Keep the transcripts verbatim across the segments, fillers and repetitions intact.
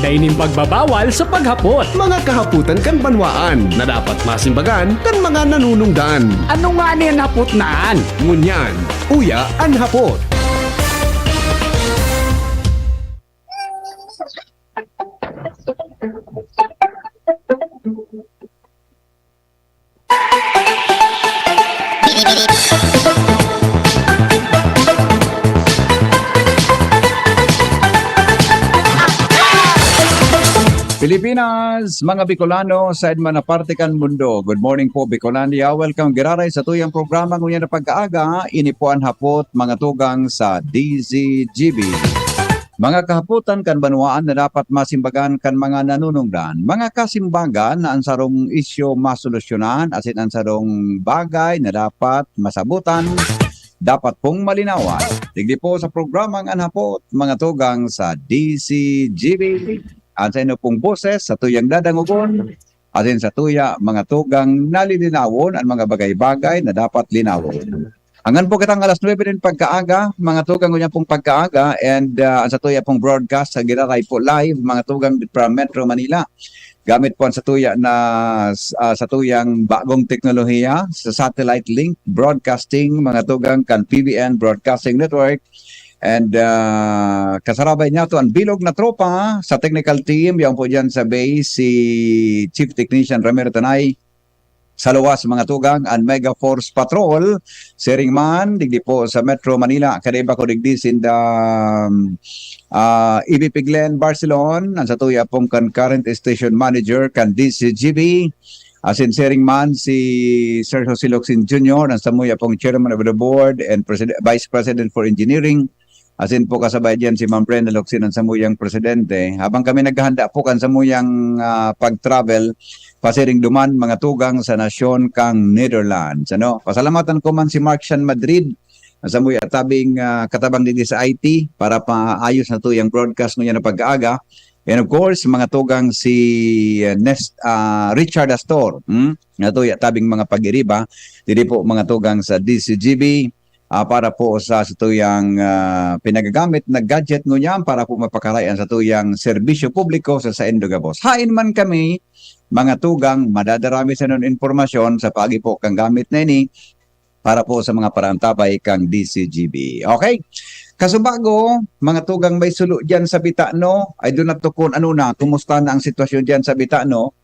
Dai nin pagbabawal sa paghapot. Mga kahapotan kan banwaan na dapat masimbagan kan mga nanunungdan. Ano ngani an hapot na an? Ngunyan, uya an hapot. Pilipinas, mga Bicolano, saen man na parte kan mundo. Good morning po, Bicolandia. Welcome, giraray sa tuyang programa ngunyan na pagkaaga. Ini po an hapot, mga tugang sa D Z G B. Mga kahapotan kan banwaan na dapat masimbagan kan mga nanunungdan. Mga kasimbagan na an sarong isyu masolusyonan, asin an sarong bagay na dapat masabotan, dapat pong malinawan. Digdi po sa programang An Hapot, mga tugang sa D Z G B. An saino pong boses, satuyang dadangogon, asin satuya, mga tugang, nalilinawon an mga bagay-bagay na dapat linawon. Angan po kitang alas nuebe nin pagkaaga, mga tugang, ngunyan pong pagkaaga, and, ah, an satuya pong broadcast sa giraray po live, mga tugang, from Metro Manila. Gamit po an satuya na, ah, satuyang bagong teknolohiya sa satellite link broadcasting, mga tugang, kan P B N Broadcasting Network. And, ah, kasarabay niyato an bilog na tropa sa technical team, yaon po diyan sa base, si Chief Technician Ramiro Tanay. Sa luwas, mga tugang, an Mega Force Patrol, siring man, digdi po sa Metro Manila, kaiba ko digdi sinda, um, ah, E V P Glenn Barcelon, an satuya pong kan current station manager kan D Z G B, asin siring man si Sir Jose Locsin Junior, an samuya pong chairman of the board and president, vice president for engineering, asin po kasabay diyan si Ma'am Brenda Locsin, an samuyang presidente. Habang kami naghahanda po kan samuyang, ah, pag-travel, pasiring duman, mga tugang, sa nasyon kang Netherlands, ano? Pasalamatan ko man si Mark Shan Madrid, an samuya tabing, ah, katabang digdi sa I T para paayos na tuyang broadcast ngunyan na pagkaaga. And of course, mga tugang, si, ah, Nest, ah, Richard Astor, hmm? Natuya tabing mga pag-iriba, diri po, mga tugang, sa D Z G B, ah, para po sa satuyang, ah, pinagagamit na gadget ngunyan para po mapakaray an satuyang serbisyo publiko sa saindo gabos. Haen man kami, mga tugang, madadarami sa nun impormasyon sa paagi po kan gamit na ini para po sa mga paraantabay kan D Z G B. Okay? Kasubago, mga tugang, may sulo diyan sa Bitano. I do not know kung ano na, kumusta na ang sitwasyon diyan sa Bitano.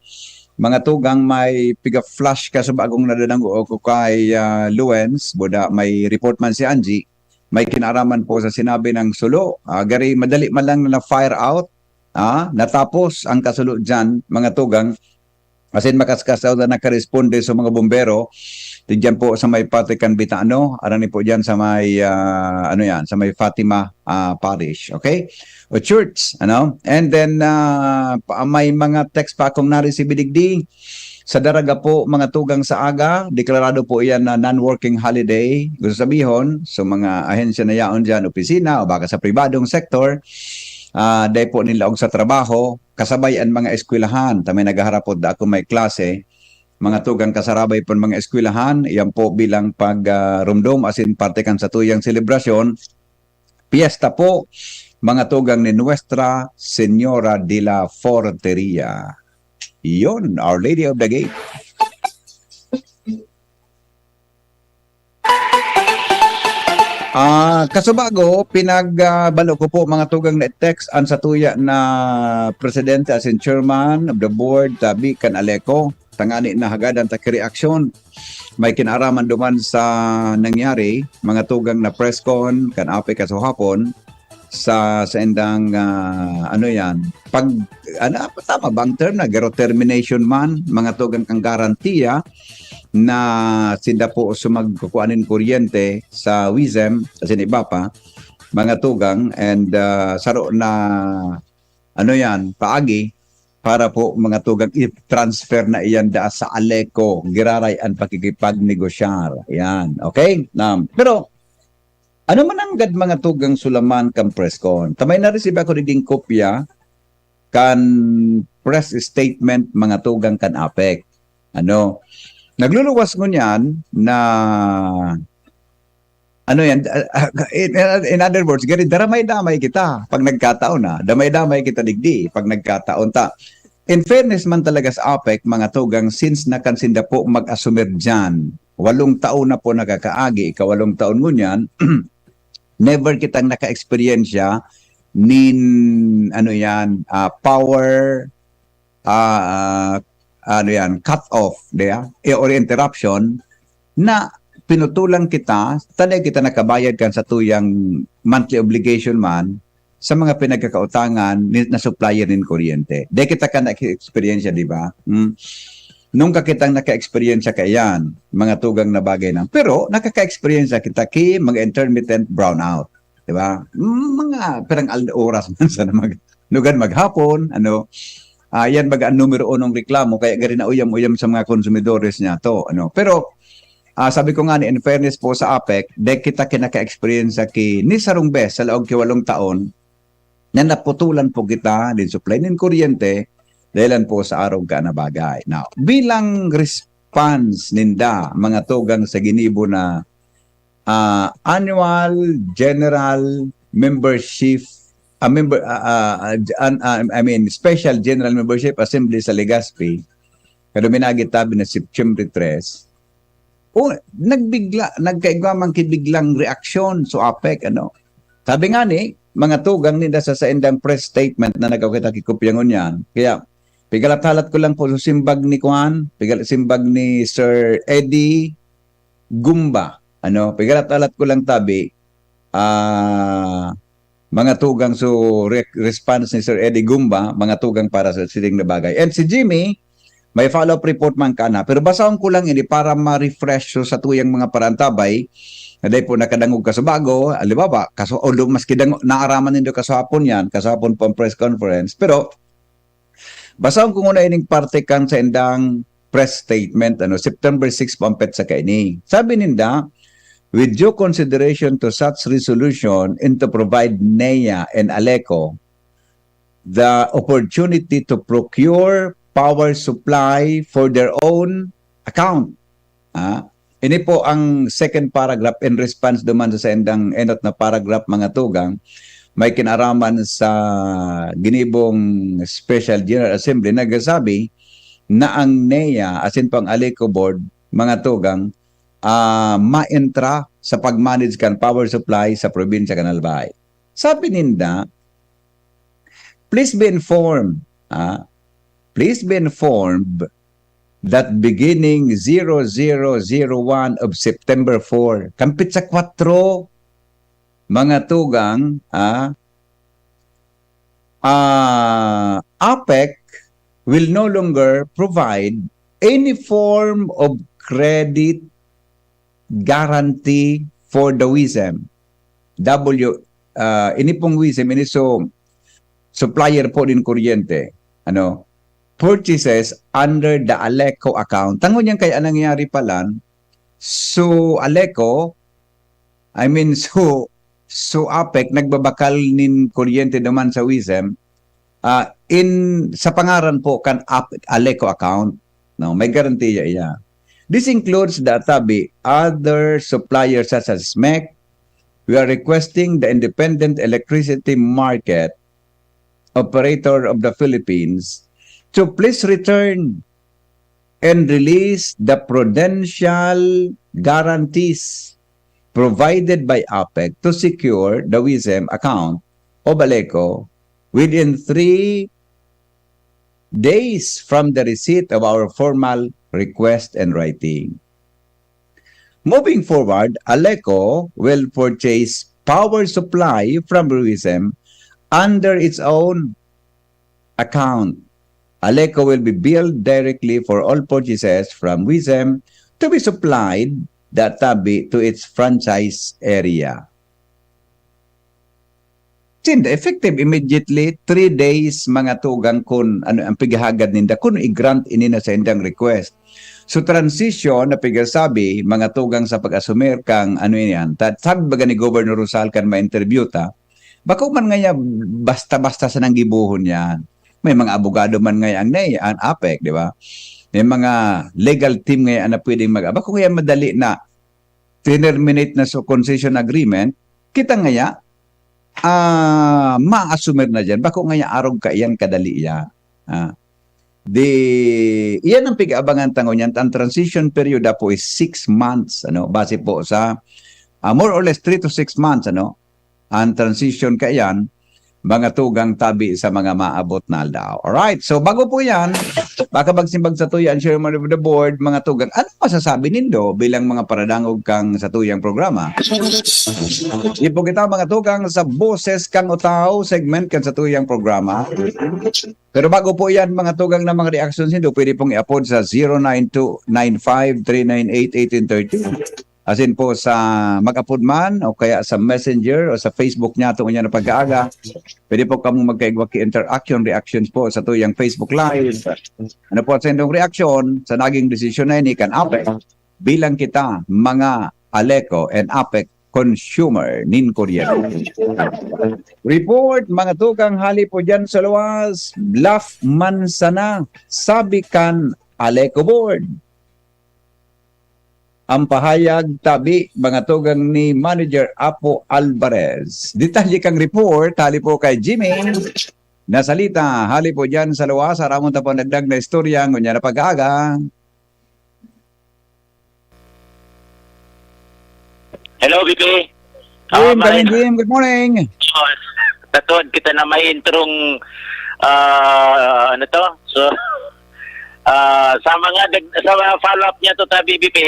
Mga tugang, may piga-flash kasubagong nadadangog ko kay, ah, Luens, buda may report man si Angie, may kinaaraman po sa sinabi ng sulo. Ah, gari, madali man lang na fire out, ah, natapos ang kasulo diyan, mga tugang. Asin makaskas daw na nakaresponde sa mga bombero, diyan po sa may parte kan Bitano, arani po diyan sa may, ah, ano yan, sa may Fatima, ah, Parish, okay? O church, ano? And then, ah, pa-, may mga text pa akong na-receive digdi. Sa Daraga po, mga tugang, sa aga, deklarado po iyan na non-working holiday. Gusto sabihon, sa mga ahensya na yaon diyan, opisina o baka sa pribadong sektor, ah, dai po nilaog sa trabaho, kasabay an mga eskwelahan. Ta may naghaharap po, dako may klase, mga tugang, kasarabay pon mga eskwelahan, iyan po bilang pag, ah, rumdom asin parte kan satuyang selebrasyon, piyesta po, mga tugang, ni Nuestra Señora de la Forteria. Iyon, Our Lady of the Gate. Ah, kasubago, pinag, ah, balo ko po, mga tugang, na text an satuya na presidente asin chairman of the board, tabi kan Aleco, tangani na hagadan ta ki reaksyon. May kinaaraman duman sa nangyari, mga tugang, na press con kan APEC kasuhapon sa saindang, ah, ano yan, pag, ano, tama bang term na, garo termination man, mga tugang, kang garantiya na sinda po sumagkukuan nin kuryente sa WIZEM, asin iba pa, mga tugang, and, ah, saro na, ano yan, paagi para po, mga tugang, i-transfer na iyan da sa Aleco, giraray an pakikipagnegosyar. Yan, okay? Um, pero, ano man nanggad, mga tugang, sulaman kan press con? Ta may na-receive ako digding kopya kan press statement, mga tugang, kan APEC. Ano, nagluluwas ngunyan na ano yan, ah, ah, in, in other words, gari, daramay-damay kita pag nagkataon, ah. Damay-damay kita digdi pag nagkataon ta. In fairness man talaga sa APEC, mga tugang, since nakansinda po mag-asumer dyan, walong taon na po nakakaagi, ikawalong taon ngunyan, never kitang naka-eksperyensya nin, ano yan, ah, power, ah, ano yan, cut off, diya? Eh, or interruption, na pinutulan kita, tanay kita nakabayad kan sa tuyang monthly obligation man, sa mga pinagkakautangan ni, na supplier nin kuryente. Di kita ka na-experience, di ba? Hmm. Nung kakitang naka-experience ka yan, mga tugang na bagay na. Pero nakaka-experience kita ki mga intermittent brownout. Di ba? Mm, mga pirang al-, oras man sana mag-, lugan maghapon, ano. Ah, yan baga ang numero unong reklamo, kaya gari na uyam-uyam sa mga konsumidores niya to, ano. Pero, ah, sabi ko nga ni, in fairness po sa APEC, di kita kinaka-experience sa ki, ni sarong bes sa laog ki walong taon, na naputulan po kita nin supply nin kuryente, dahilan po sa arog ka na bagay. Now, bilang response ninda, mga tugang sa ginibo na, ah, annual general membership, ah, member, ah, ah, ah, an-, ah, I mean, special general membership assembly sa Legazpi, kaduminagi tabi na September tres, o, nagbigla, nagkaigwa man ki biglang reaksyon sa APEC, ano. Sabi nga ni, mga tugang ninda sa saindang press statement na nagkakita ki kopya ngunyan. Kaya, pigalat-halat ko lang po sa simbag ni Kuan, pigal-, simbag ni Sir Eddie Gumba, ano, pigalat-halat ko lang tabi, ah, mga tugang, so, re-, response ni Sir Eddie Gumba, mga tugang, para sa siring na bagay. And si Jimmy, may follow-up report man ka na. Pero basahon ko lang ini para ma-refresh so sa tuyang mga parantabay, na dahil po nakadangog ka sa bago, alibaba, kaso, although maski dango-, naaraman nindo kasapon yan, kasapon po ang press conference, pero basahon ko muna ining parte kan sa indang press statement, ano, September six po ang petsa kaini. Sabi ninda, "With due consideration to such resolution and to provide NEA and ALECO the opportunity to procure power supply for their own account." Ah, ini po ang second paragraph in response duman sa saindang enot na paragraph, mga tugang, may kinaraman sa ginibong Special General Assembly, nagsasabi na ang NEA, asin po ang ALECO Board, mga tugang, ah, maentra sa pag-manage kan power supply sa probinsya kan Albay. Sabi ninda, "Please be informed, ah, please be informed that beginning zero zero zero one of September four," kampit sa kwatro, mga tugang, ah, ah, APEC will no longer provide any form of credit guarantee for the WISM. W, ah, ini pong WISM, ini so supplier po nin kuryente, ano, purchases under the ALECO account. Tangon yan kaya nangyayari palan, so ALECO, I mean, so, so APEC, nagbabakal nin kuryente duman sa WISM, ah, in, sa pangaran po kan APEC, ALECO account. No, may garantiya iya. This includes the tabi, other suppliers such as SMEC. We are requesting the Independent Electricity Market Operator of the Philippines to please return and release the prudential guarantees provided by APEC to secure the WISM account of ALECO within three days from the receipt of our formal request and writing. Moving forward, ALECO will purchase power supply from WISM under its own account. ALECO will be billed directly for all purchases from WISM to be supplied that tabi to its franchise area. Sinda, effective immediately, three days, mga tugang, kun ano ang pighahagad ninda, kun i-grant ini na sa indang request. So, transition na pigasabi, mga tugang, sa pag-assumer kang ano yan, ta-, sabi baga ni Governor Rosal kan ma-interview ta, bako man ngaya basta-basta sa nang gibohon yan. May mga abogado man ngaya ang NEA, ang APEC, di ba? May mga legal team ngaya na pwedeng mag-, bako kaya madali na tinerminate na sa concession agreement, kita ngaya, ah, maasumir na diyan. Bako ngaya arog kaiyan kadali iya. Ah. Di, iyan ang pig-aabangan ta ngunyan. Ang transition period na po is six months, ano, base po sa, ah, more or less three to six months, ano, ang transition kaiyan, mga tugang tabi sa mga maabot na aldaw. Alright, so bago po yan, baka magsimbag sa tuya ang chairman of the board, mga tugang, ano masasabi nindo bilang mga paradangog kang sa tuyang programa? Ipo kita, mga tugang, sa Boses kang Utao segment kan sa tuyang programa. Pero bago po yan, mga tugang, na mga reaksyon nindo, pwede pong i-upload sa zero nine two nine five three nine eight eighteen thirty. Asin po sa mag-upload man o kaya sa Messenger o sa Facebook niya, tungkol niya na pag-aaga. Pwede po kamong magkaigwa ki interaction, reactions po sa tuyang Facebook Live. Ano po sa indong reaksyon sa naging desisyon na ini kan APEC bilang kita mga ALECO and APEC consumer nin kuryente? Report, mga tugang, hali po dyan sa luwas, bluff man sana, sabi kan ALECO Board. Ang pahayag tabi, mga tugang, ni Manager Apo Alvarez. Detalye kang report, hali po kay Jimmy Nasalita, hali po dyan sa luwas, aramon ta pandagdag na istorya, ngunyan na pag-aaga. Hello, B P. Jim, Ah, Karin may- Jim, good morning. Oh, tatuod kita na may introng, ah, ano to? So, ah, sa mga dag- sa mga follow-up niya to ta B B P,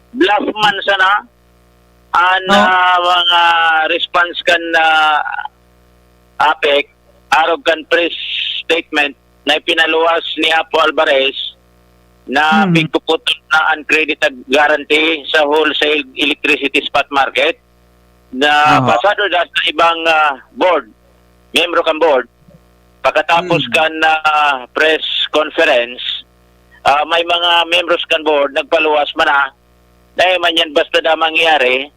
bluff man sana ang No. ah, mga response kan ah, APEC, arog kan press statement na ipinaluwas ni Apo Alvarez na Hmm. pigpuputol na ang credit ag- guarantee sa wholesale electricity spot market na Aha. basado da sa ibang ah, board, miyembro kan board. Pagkatapos Hmm. kan ah, press conference, ah, may mga membros kan board nagpaluwas man na dahil man yan basta da mangyari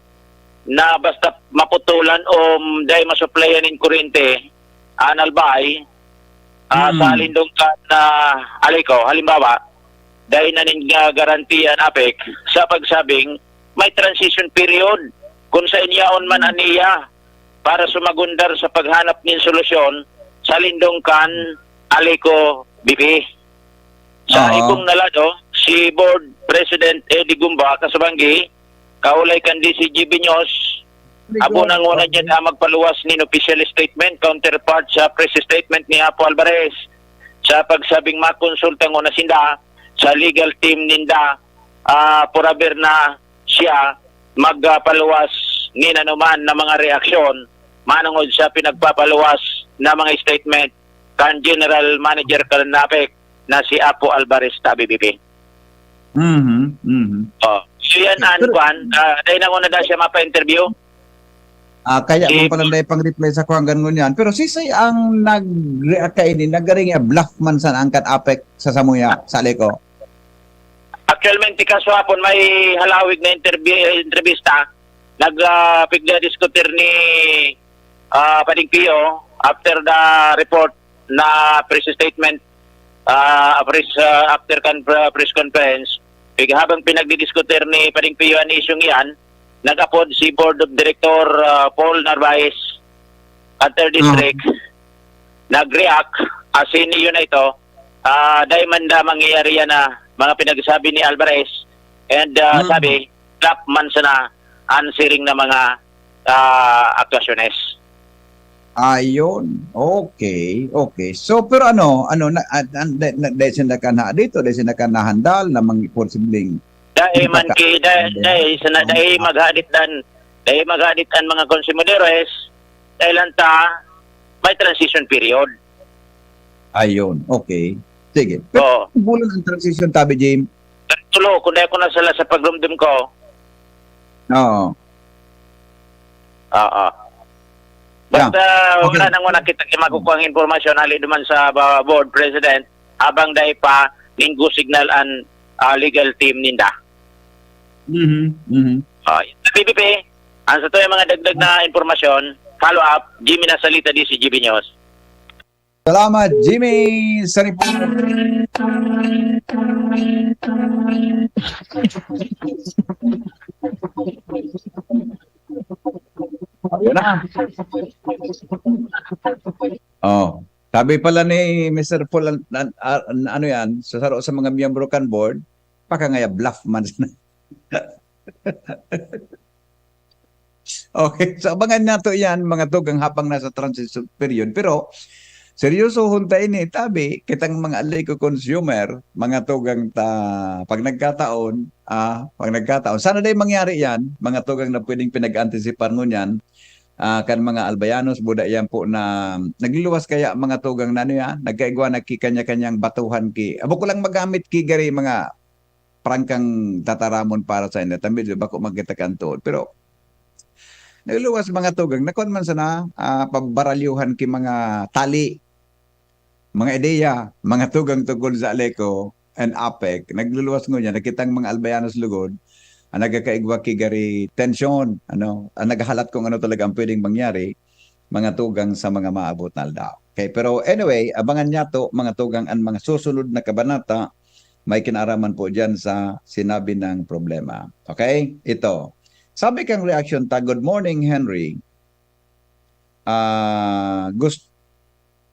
na basta maputulan o dahil masuplayan nin kuryente, anal bay, ah, Mm. sa lindong ka na ALECO, halimbawa, dahil na nin ah, garantiya an APEC sa pagsabing may transition period kung sa inyaon man aniya para sumagundar sa paghanap nin solusyon sa lindong kan ALECO B P. Sa Oo. ibong na lado, si Board President Eddie Gumba kasubanggi, kaulay kan D C G B News, abo na nguna niya na magpaluwas nin official statement, counterpart sa press statement ni Apo Alvarez, sa pagsabing makonsulta nguna sinda sa legal team ninda, ah, purabir na siya magpaluwas nin anuman na mga reaksyon manungod sa pinagpapaluwas na mga statement kan General Manager kan APEC na si Apo Alvarez ta B B P. Mhm, mhm. Oh. So yan, an Pero- kwan, ah, dahil na muna daw siya mapa-interview. Ah, kaya Si- mo pala dahil pang-reply sa kuwan ngunyan. Pero sisay ang nag-react kaini, nagaring niya, bluff man sana ang kan APEC sa samuya, sa ALECO? Actualmente, kaswapon, may halawig na interbi- entrevista. Nag, ah, pigdadiskutir ni ah, Pading Pio after the report na press statement, ah, press, ah, after kan-, press conference, pig-, habang pinagdidiskutir ni Pading Pio an isyung iyan, nag-apod si Board of Director ah, Paul Narvaez, Canter District, nag-react, asin iyo na ito, ah, dahil man da mangyayari yan na mga pinagsabi ni Alvarez, and ah, Mm. sabi, bluff man sana an siring na mga ah, aktuasyones. Ayun. Okay, okay. So, pero ano, ano, na, at, an, da, na, dahil sinda kan hadit o dahil sinda kan nahandal na mga posibleng Dahil man Baka- ki, dahil, dahil, sana, dahil maghadit dan, dahil maghadit ang mga konsumidores, dahil lang ta, may transition period. Ayun, okay. Sige. Pero Oo. bulan ang transition, tabi, Jim. Tulo, kung dahil ko nasala sa pagrumdum ko, Oo. Oo. Yeah. Basta Okay. wala nang wala kita makukuha ang impormasyon hali duman sa ba- board president habang dahil pa ning go signal an ah, legal team ninda. Mhm, mhm. Ah, sa B B P, ang sa tuya mga dagdag na impormasyon, follow up, Jimmy Nasalita, D C G B News. Salamat, Jimmy, sa report. Yan na. Oh, sabi pala ni Mister Paul, an-, an-, an-, ano yan, sa saro sa mga miyembro kan board, "Pakangaya, bluff man." Okay, so abangan nato yan, mga tugang, habang nasa transition period. Pero seryosohon ta ini, tabi, kitang mga Aleco consumer, mga tugang ta, pag nagkataon, ah, pag nagkataon, sana dai mangyari yan, mga tugang, na pwedeng pinag-antisipar ngunyan, ah, kan mga Albayanos, buda yan po na nagluluwas kaya, mga tugang, na ano yan, nagkaigwa, nagkikanya-kanyang batuhan ki, abo ko lang magamit ki gari mga prangkang tataramon para sa inyo. Tamid, bako magkita kan tuod. Pero, nagluwas mga tugang, nakuan man sana, ah, pabaralyuhan ki mga tali, mga ideya, mga tugang tungkol sa Aleco and APEC. Nagluluwas ngunyan, nakitang mga Albayanos lugod, ang nagkakaigwa ki gari tensyon, ano, ang naghahalat kung ano talaga ang pwedeng mangyari, mga tugang, sa mga maabot na aldaw. Okay, pero anyway, abangan niyato, mga tugang, ang mga susunod na kabanata, may kinaaraman po diyan sa sinabi ng problema. Okay? Ito. Sabi kang reaction ta, "Good morning, Henry. Ah, gust-,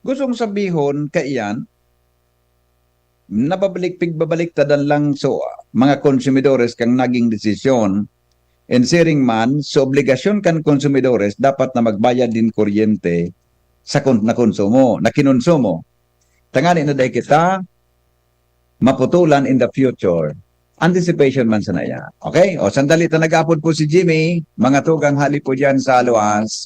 gustong sabihon kaiyan, nababalik, pigbabaliktadan lang so mga konsumidores kang naging desisyon. Ensiring man, so obligasyon kan konsumidores dapat na magbayad din kuryente sa kon-, na konsumo, na kinonsumo. Tangani na dai kita maputulan in the future." Anticipation man sana yan. Okay? O, sandali, ta nag-apod po si Jimmy. Mga tugang, hali po dyan sa luwas.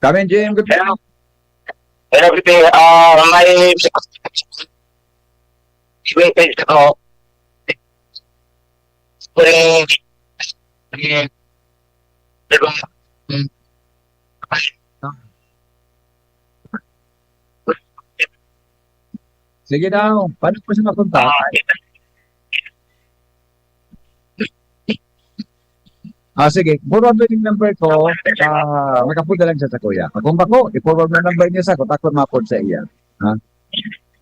Come in, Jim. Good morning. Hello, Pipi. Ah, may message ako. Spring. Sige daw, paano po siya mapunta? Ah, sige, forward mo yung number ko, ah, makapunta lang siya sa kuya. Kung bako, i-forward mo yung number niya sa ako, takot mapod sa iya. Ha?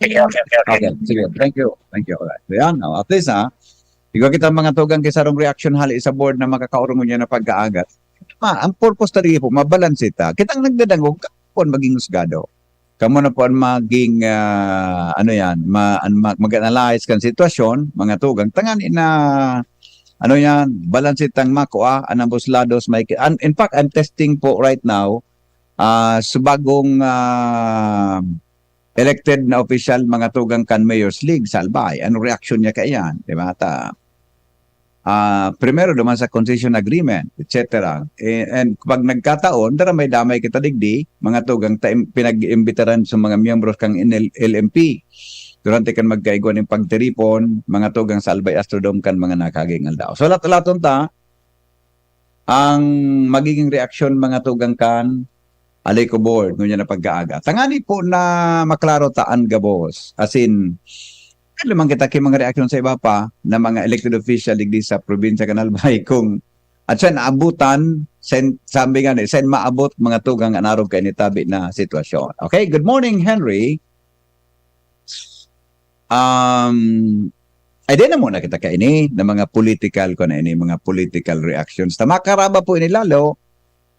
Sige, okay, okay, okay. Okay, sige, thank you. Thank you. Alright. So, yan, oh, at least, ha, igwa kita mga tugang ki sarong reaction hali sa board na makakaurungon niya na pagkaagat. Ma, ang purpose talaga po, mabalanse ta. Kitang nagdadangog, kamo po ang maging husgado. Kamo na po ang maging, ah, ano yan, ma-, an-, ma-, mag-analyze kan sitwasyon, mga tugang. Tangani na, ano yan, balanse tang makua, an ambos lados, may ki-, an-, in fact, I'm testing po right now, ah, sa bagong, ah, elected na opisyal, mga tugang, kan Mayor's League sa Albay. Anong reaksyon niya kaiyan? Di ba? Ta, ah, primero duman sa concession agreement, et cetera. Eh, and pag nagkataon, dara may damay kita digdi, mga tugang, ta-, pinag-imbitaran sa mga miyembro kang N L, L M P. Durante kan magkaigwa nin pagtiripon, mga tugang, sa Albay Astrodome kan mga nakaging aldaw. So, lat-, laton ta, ang magiging reaksyon, mga tugang, kan Aleco Board, ngunyan na pagkaaga. Tangani po na maklaro ta an gabos. As in, lamang kita ki mga reaksyon sa iba pa na mga elected official digdi sa probinsya kan Albay kung at siya naabutan, sen-, sabi nga ni, sen maabot, mga tugang, an arog kaini tabi na sitwasyon. Okay, good morning, Henry. Um, ay, di na muna kita kaini na mga political ko na ini, mga political reactions. Ta makaraba po ini lalo,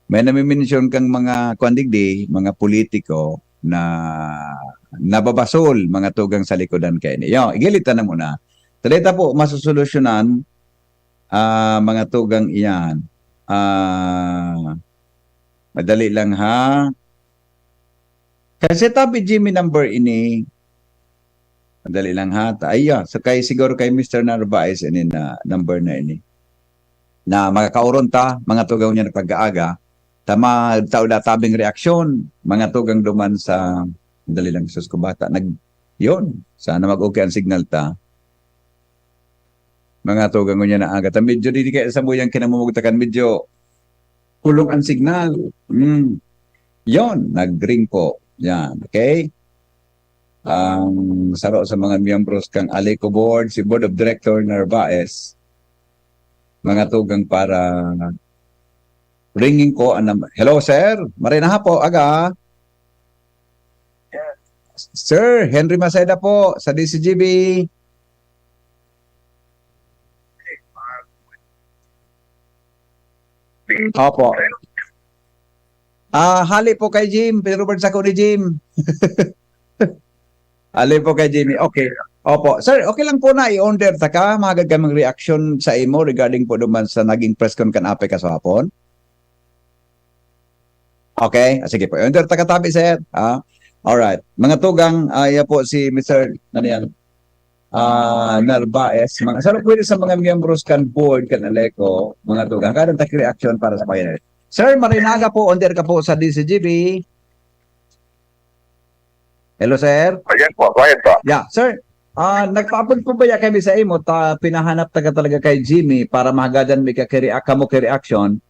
may nami-mention kang mga, kuwan digdi, mga politiko na nababasol, mga tugang, sa likodan kaini. Yo, igilid ta na muna. Ta dai ta po masusolusyonan, ah, mga tugang iyan. Ah, madali lang, ha? Kasi tabi Jimmy number ini. Madali lang, ha? Ta-, ay, ah, so kay, siguro kay Mister Narvaez ini na number na ini. Na makakauron ta, mga tugang niya na pag-aaga, ta ma-, ta-, tabing reaksyon, mga tugang duman sa, madali lang, sus ko bata, nag-, yun, sana mag-okay ang signal ta. Mga tugang niya na aga, ta medyo di kaya sa muyang kinamumugtakan, medyo kulong ang signal. Mm. Yon, nag-ring po. Yan, okay? Ang saro sa mga miyembros kang Aleco Board, si Board of Director Narvaez, mga tugang para ringing ko ang nam-, hello, sir. Maray na hapo, aga. Sir Henry Maceda po, sa D C G B. Opo. Ah, hali po kay Jim. Pedro Bird sako ni Jim. Hali po kay Jimmy. Okay. Opo. Sir, okay lang po na i-on-air ta ka. Mahagad kaming reaction sa imo regarding po duman sa naging press con kan APEC kaso hapon. Okay. Ah, sige po. I-on-air ta ka tabi, sir. Ah, alright. Mga tugang, ah, iya po si Mister ano yan? Ah, Narvaez. Mga, sir, pwede sa mga miyembros kan board, kan ALECO, mga tugang. Kada tak reaction para sa pangyayari. Sir, Marinaga po, on-air ka po sa D Z G B. Hello, sir. Ayan po, go ahead po. Yeah, sir. Ah, nagpaabot po ba ya kami sa imo ta pinahanap taga talaga kay Jimmy para mahagadan mi ka kiri kamo kay reaction?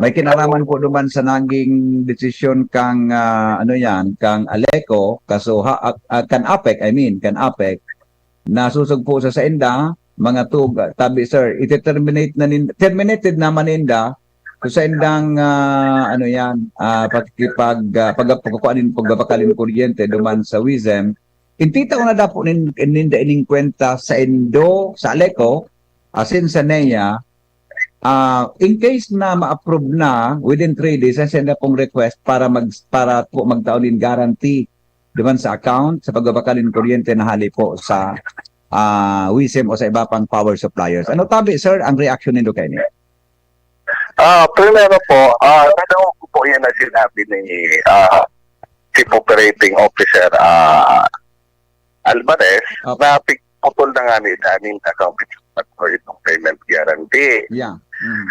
May kinalaman po duman sa naging desisyon kang ah, ano yan, kang ALECO, kaso ha, ah, ah, kan APEC, I mean, kan APEC. Nasusog po sa sainda, mga tug, tabi sir, iti-terminate na nin, terminated naman ninda. So sa indang ah, ano yan, ah, pagkipag ah, pag pagkukuan nin pagbabakalin kuryente duman sa WISM, intita ko na dapo nin, ninda ining kwenta sa indo, sa ALECO, asin sa NEA, ah, in case na ma-approve na within three days, ang senda pong request para mag para po magtao nin guarantee duman sa account sa pagbabakal nin kuryente na hali po sa ah, WISM o sa iba pang power suppliers. Ano tabi, sir, ang reaction nindo kaini? Ah, primero po, ah, nadangog ko po yan na sinabi ni ah, Chief Operating Officer ah, Alvarez Opo. Na pigputol na nga ni Danin account for itong payment guarantee. Yeah. Mm.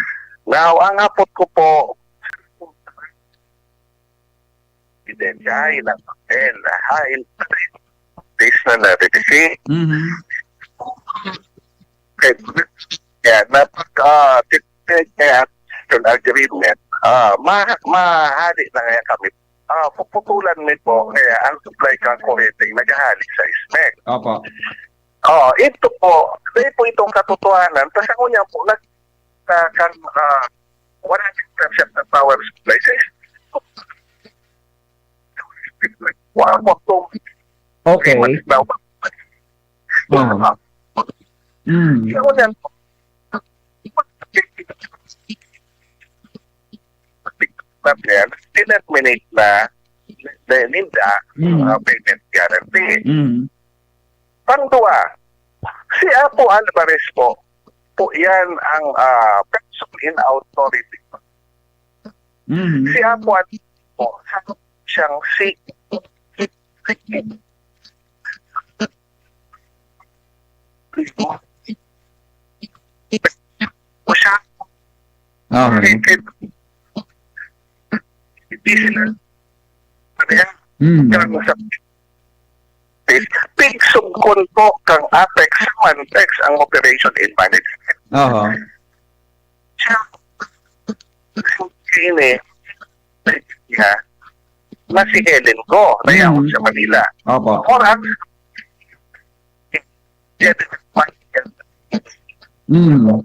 Now, ang hapot ko po, ebidensya, ilang papel, ha, in days na na-receive. Mhm. Kaya, kaya na pag uh, agreement, ah, ma mahali na nga kami. Ah, puputulan mi po, kaya ang supply kan kuryente naghahali sa SMEC. Opo. Oh, ito po, dahil po itong katotohanan, kasi ako niya po, nag, uh, kan, uh, one hundred percent na power supply sa SMEC. Wala po itong Okay. Mas daw. Ah. Mm. Ako niyan po, tinerminate na, na ninda, Mm. uh, payment guarantee. Mm. Pangduwa, si Apo Alvarez po, po yan ang uh, person in authority. Mm. Si Apo Alvarez po, siyang si o siya, Okay. Hindi sila. Ano yan? Mm. Kaya sa pigsugkon po kang APEC sa Mantex ang operation and management. Oho. Siya, ini, nga, na si Helen Go, na yaon Mm. sa Manila. Opo. Oras, Mm.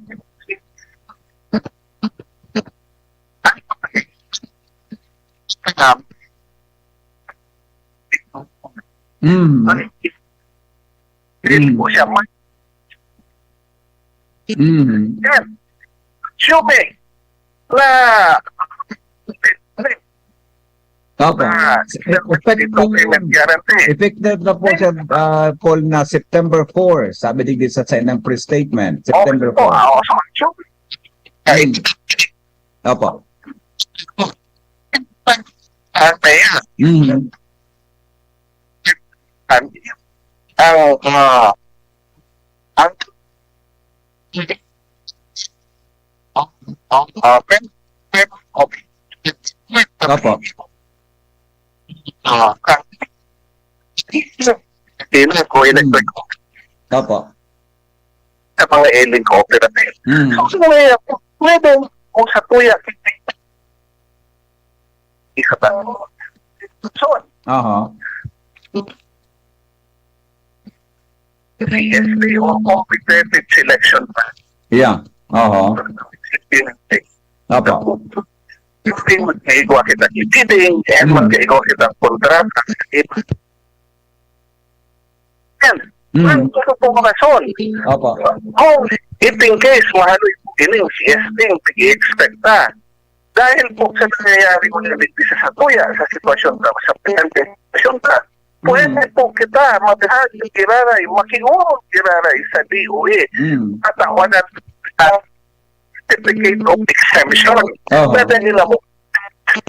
Mm. Hindi po siya man. Mm. Yan. Siyempre, na Opo. Ah, Effective, itong payment guarantee. Effective na po siya, ah, Paul, na September four. Sabi din sa sa ng pre-statement. Okay September po. four. Ah, so, so, Mm. Opo. ang kaya, Mm. ang, ang, ah, ang, ang, ah, pen, pen, okay. Opo. Ah, ang, hindi na ko electric Opo. sa mga ailing cooperative. Mm. So, sa mga yan, pwede kung sa tuya, isa ba? So, Aha. C S P o competitive selection pa. Yeah. Aha. Opo. Yung magkaigwa kita ng bidding, and Mm. magkaigwa kita ng kontrata. Yan. Mm. Ang gusto pong rason. Opo. Kung if in case, mahaloy po ini, yung C S P, yung pag-i-expect na. Dahil po sa nangyayari ko na digdi sa satuya, sa sitwasyon na, sa presente sitwasyon na, pwede po kita maghagit giraray, makiurog giraray sa D O A. Mm. At ako na ang certificate of exemption. Oho. Pwede nila mo,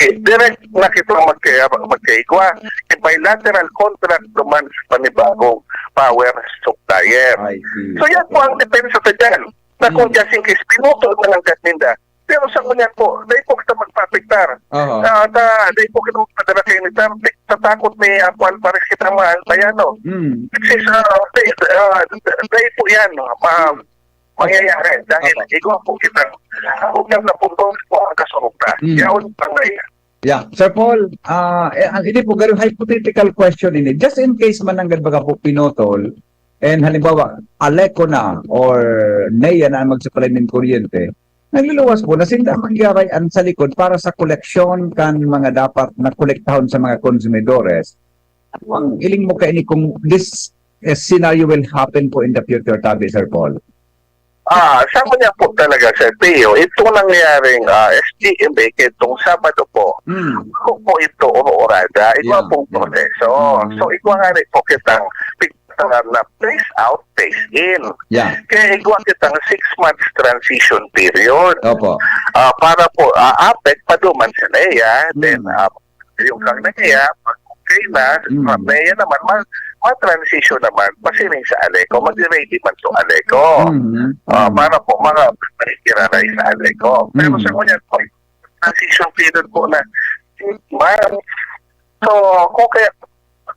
eh, direct na kita magkaya-, magkaigwa. Yung bilateral contract naman sa panibagong power supplier. I see. So, yan po ang depensa ta dyan. Na kung Mm. just in case, pinutol na lang ninda. Pero sa ngunyan po, dahil po kita magpapiktar. Oho. Ah, ta, dahil po kita magpadala kay ni Tartik, tatakot ni Apo Alvarez kita mga Albay, ano. Mm. Kasi sa, dahil, ah, dahil po yan, no, ma-, Mm. mangyayari. Dahil Opo. igwa po kita. Huwag na po po ang kasurog na. Mm. Yaon pa na yan. Yeah. Sir Paul, ah, eh, ang, hindi po, ganun, hypothetical question ini. Just in case mananggad baga po pinutol, and halimbawa, Aleco na or NEA na ang mag-supply nin kuryente, nagluluwas po na sinda manggarayan sa likod para sa koleksyon kan mga dapat na kolektahon sa mga konsumidores. Ano ang iling mo kaini kung this, eh, scenario will happen po in the future, tabi, Sir Paul? Ah, sa ngunyan po talaga, Sir Pio, itong nangyaring, ah, S G M A, itong Sabado po, Mm. ako po ito, uurada, iba Yeah, pong yeah. proseso. Mm. So, igwa nga rin po kitang picture na phase out, phase in. Yeah. Kaya igwa kitang six months transition period. Opo. Ah, para po, ah, APEC, paduman sa NEA, then, Mm. ah, yung kang NEA, pag okay na, Mm. NEA naman, ma-, ma-transition naman, pasiring sa Aleco, magre-ready man to Aleco. Mm. Ah, Mm. para po, mga, mga iraray sa Aleco. Pero Mm. sa ngunyan po, transition period po na, man, so, kung kaya,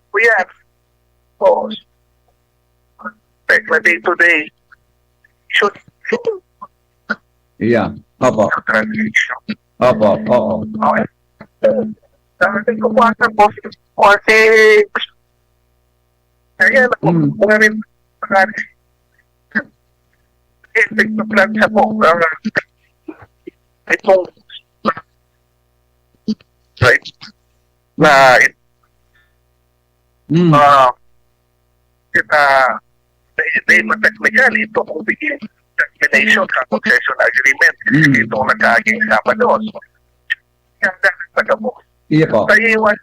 kuya, so, tek na day to day, should, should, Yeah. Opo. sa transition. Opo, oo. Okay. Sabi ko po ata po, forty, kaya na po, Mm. mga rin, mga rin, eh, nagpa-plan siya po, ah, itong, right, na, Mm. ah, kita, may, may matechnical, ito kung bigyan, termination sa concession agreement, Mm. itong nagkaaging Sabado. So, kaya dapat taga po. Iya po. Tayo iwan.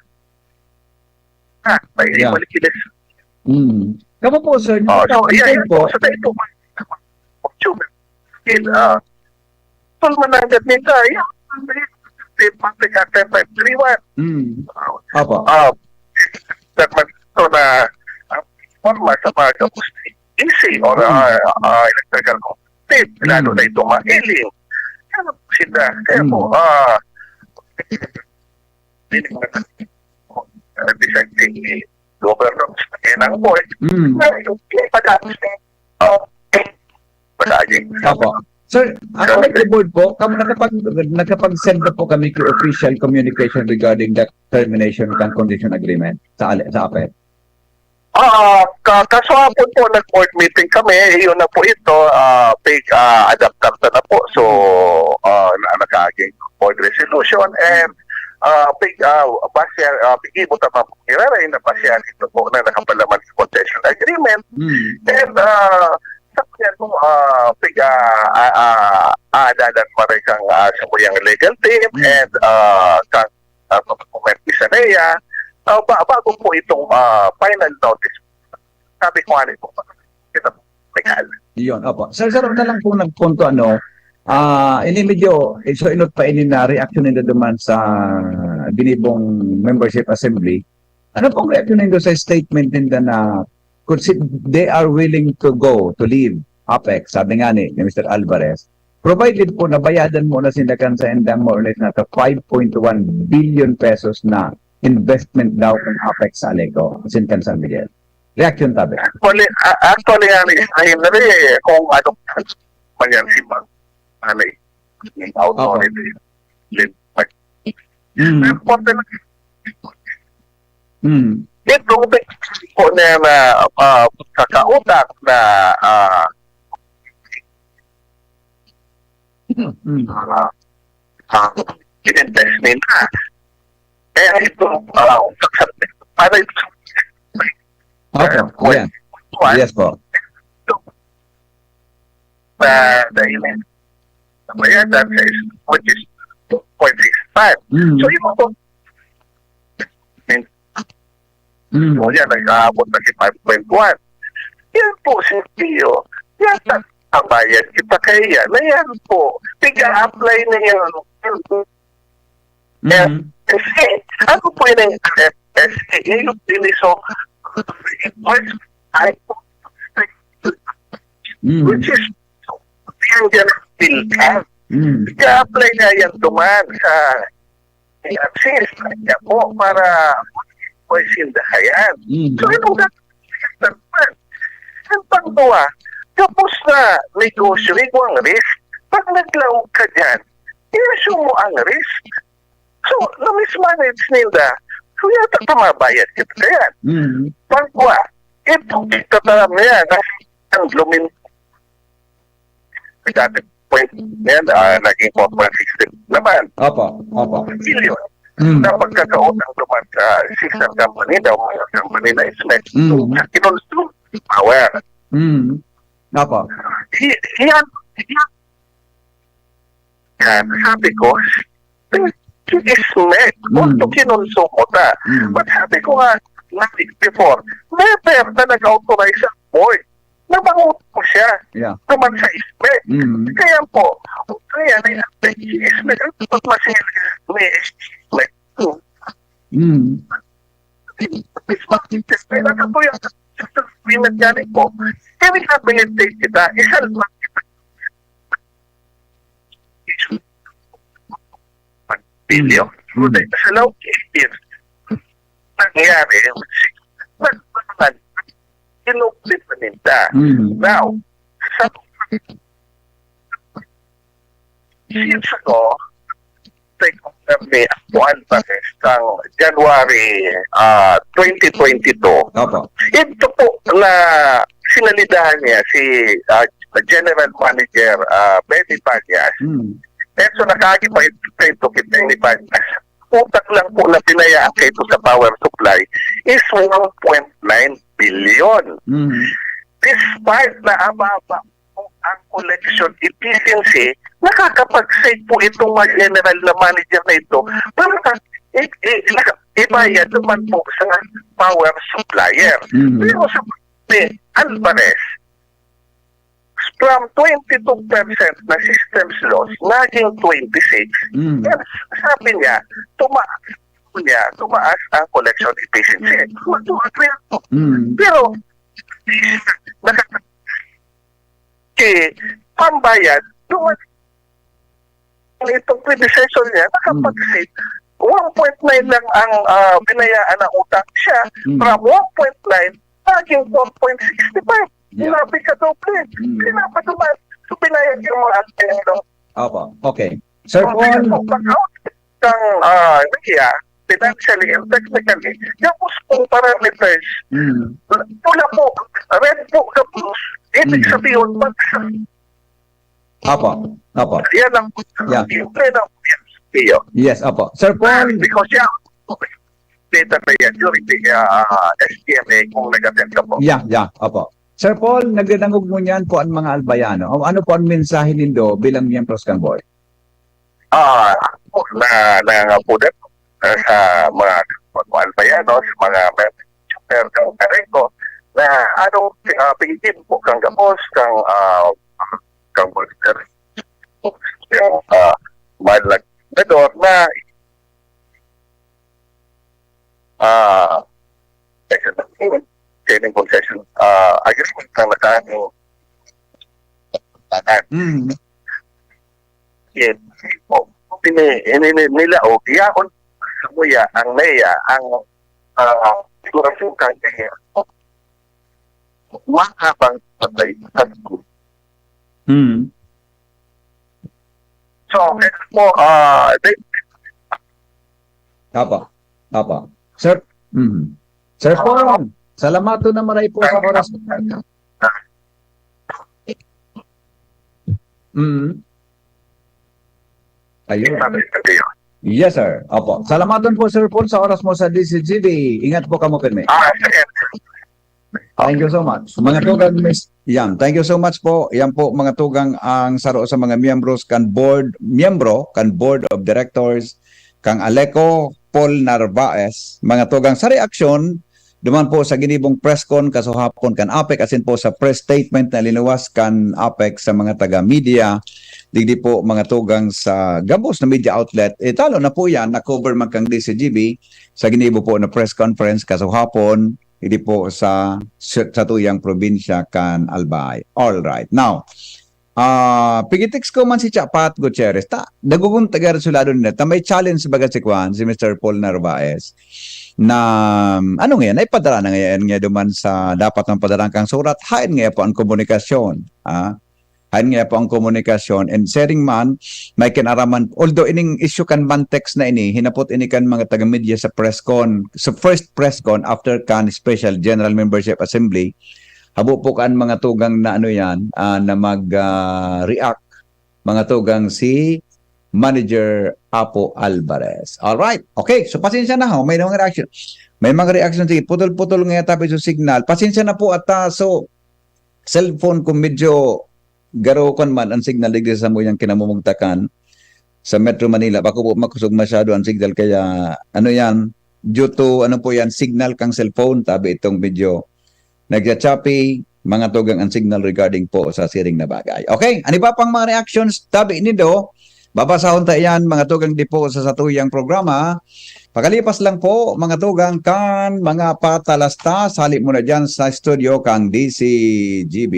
Ha, tayo Yeah. iwan kilis. Mm. Kamo po, sir, Oh, so, yeah, nakapag-, yeah, po. So, tayo po. Consumer. In, ah, tol mananggad ninda, yeah. Pati ka ten five three one. Mm. Ah, Apo. ah, dapat to na ang forma sa mga gabos ni E C or, Mm. ah, ah, electrical company. Lalo Mm. na itong mga alien. Ano po sila? Kaya Mm. po, ah, hindi naman, ah, deciding ni Governor sa kanyang board. Mm. Na yung padagos na, ah, padagos. Apo. Sir, ang Sir. Electric Board po, kam-, nakapag-, nakapag-send na po kami kay official communication regarding the termination kan concession agreement sa ale-, sa APEC. Ah, ka-, kasuhapon po, nag-board meeting kami. Yun na po ito, ah, big, ah, adapter na po. So, ah, na, nagkaging board resolution and, ah, big, ah, basya, ah, big ibot ang mga iraray na basya ito po na nakapalaman sa concession agreement. Mm. And, ah, sa kanya po, ah, big, ah, ah, ah, ah, dadan pa rin kang, ah, sa kuyang legal team Mm. and, ah, kang, ah, Committee sa NEA, ah, ba-, bago po itong, ah, final notice. Sabi ko nga rin po, kita po, legal. Iyon, opo. Sir, sir, na lang pong nagpunto, ano, ah, ini medyo, eh, so inot pa ini na reaction ninda duman sa ginibong membership assembly. Ano pong reaction nindo sa statement ninda na kung si, they are willing to go, to leave APEC, sabi nga ni, ni Mister Alvarez, provided po na bayadan mo na sila kan sa endang more or less na five point one billion pesos na investment daw ng APEC sa Aleco, asin kan San Miguel. Reaction tabi. Actually, a-, actually, nga ni, sa Henry, eh, kung ano man yan, si Bang, ano, eh, yung Opo. authority. Mm. Importante na Mm. Itong po niya na, ah, kakautak na, ah, Mm. ah, ah, in-invest nila. Kaya ito, ah, para ito sa Opo, Well, yeah. one, Yes po. na dahil nabayadan sa is-, which is two point six Mm. O yan, nag-aabot na si five point one. Yan po, si Pio. Yan, nagbabayad kita kaya. Na yan po. Piga-apply na yan. Mm. Kasi, ano po yun ang F S A? Yung diniso, request, ay, Mm. which is, yung dyan ang bill ka. Mm. Kaya-apply nga yan duman sa access niya po para po sindahayan. Mm. So, anong gagawin naman? Ang pangduwa, tapos na negosyo, ikaw ang risk. Pag naglaog ka dyan, i-assume mo ang risk. So, na-mismanage ninda. So, yata tumabayad kita kaya. Mm. Pangduwa, ito kita taram niya na ang lumin dati point yan, ah, naging four point six naman. Opo, opo. Billion. Mm. Na pagkakautang naman sa sister company daw, mga company na SMEC. Mm. Sa kinonsume power. Mm. Opo. I- Yan, yan. Yan, sabi ko, si SMEC, Mm. kung kinonsumo ta. Mm. But sabi ko nga, na before, never na nag-authorize ang board na mangutang siya Yeah. naman sa SMEC. Mm. Kaya po, kaya na yung SMEC, ang pagmasaya ni SMEC. Mm. It's not interesting. Ano po yung agreement nga rin po? Kaya rehabilitate kita, isalba kita. Billion. Mm. Sa loob ng eight years, nangyari, nagbangan, kinupit na ninda. Mm. Now, sa since ako, take over ni Juan Pares kang January ah, twenty twenty-two, Opo. ito po na sinalidahan niya si ah, General Manager ah, Benny Pañas. Mm. Eh, so nakaagi pa ito, ito kay Benny Pañas. Utang lang po na pinayaan kayo sa power supply is one point nine billion. Mm. Despite na ababa po ang collection efficiency, nakakapag-save po itong mga general na manager na ito para i- i- naka- ibayad naman po sa power supplier. Mm. Pero sa ni Alvarez, from twenty-two percent na systems loss, naging twenty-six. Mm. Yes, sabi niya, tumaas niya, tumaas ang collection efficiency. Would you agree? Mm. Pero, nakaka- eh, pambayad, doon itong predecessor niya, nakapag-save. One point nine lang ang ah, binayaan na utang siya. Mm. From one point nine, naging four point six five. Yeah. Grabe ka doble. Mm. Pinapaduman. So, binayad yung mga ano. Opo. Okay. Sir Paul. Pag-out kang ah, media, financially and technically, tapos kung parameters, Mm. pula po, red po, tapos, ibig Mm. sabihin, pag Opo. Opo. yan ang Yeah. yung plan of iyo. Yes, opo. Sir Paul. Because yeah, data na yan during the uh, S T M A kung nag-attend ka po. Yeah, yeah, opo. Sir Paul, nagdadangog ngunyan po ang mga Albayano. Ano po ang mensahe nindo bilang miyembros kan board? Ah, na nangangapunan ah, sa mga Albayano, sa mga member ng Karengo, na ano, ah, pigigin po kang gabos, kang ah, kang board, kang ah, mahal na gobernador na ah, concession, concession ah, agreement na nakaano. Mm. Yes. Po, ini, ini, ini, nila o yaon samuya ang meya ang ah, sigurasyon kang meya. Mahabang patay sa school. Mm. So, ito po, ah, they, Opo. Opo. Sir, mm. Sir Paul, salamaton na maray po sa oras. Mm. Ayun. sabi ko kayo. Yes, sir. Opo. Salamaton po, Sir Paul, sa oras mo sa D Z G B. Ingat po kamo pirmi. Ah, sige. Thank you so much. Mga tugang, Miss Yan, thank you so much po. Yan po, mga tugang, ang saro sa mga miyembros kan board, miyembro kan Board of Directors, kang Aleco Paul Narvaez, mga tugang, sa reaksyon duman po sa ginibong press con kasuhapon kan APEC, asin po sa press statement na linuwas kan APEC sa mga taga-media, digdi po mga tugang sa gabos na media outlet. Eh, talo na po yan, na-cover man kang D C G B sa ginibo po na press conference kasuhapon, digdi po sa, sa, sa tuyang probinsya kan Albay. All right. Now, ah, pigitext ko man si Chapat Gutierrez, ta, naguguntagar sa lado nila, ta may challenge baga si Kwan, si Mister Paul Narvaez, na, ano ngayon, ay padala na ngayon nga duman sa dapat ng padala kang surat, hain ngayon po ang komunikasyon. Ah, hain ngayon po ang komunikasyon. And sharing man, may kinaraman, although ining issue kan Mantex na ini, hinapot ini kan mga taga-media sa press con, sa first press con after kan Special General Membership Assembly, habo po kan mga tugang na ano yan, ah, na mag, ah, react, mga tugang si Manager Apo Alvarez. All right. Okay, so pasensya na ho. May mga reaction. May mga reaction. Sige, putol-putol nga yata po yung signal. Pasensya na po at ah, so, cellphone ko medyo garo kan man ang signal digdi sa samuyang kinamumugtakan sa Metro Manila. Bako po makusog masyado ang signal kaya ano yan, due to ano po yan, signal kang cellphone, tabi itong medyo nagcha-choppy, mga tugang ang signal regarding po sa siring na bagay. Okay, ano ba pang mga reactions? Tabi nindo, babasahon ta iyan, mga tugang di po sa satuyang programa. Pakalipas lang po, mga tugang, kan mga patalastas, hali muna dyan sa studio kang D C G B.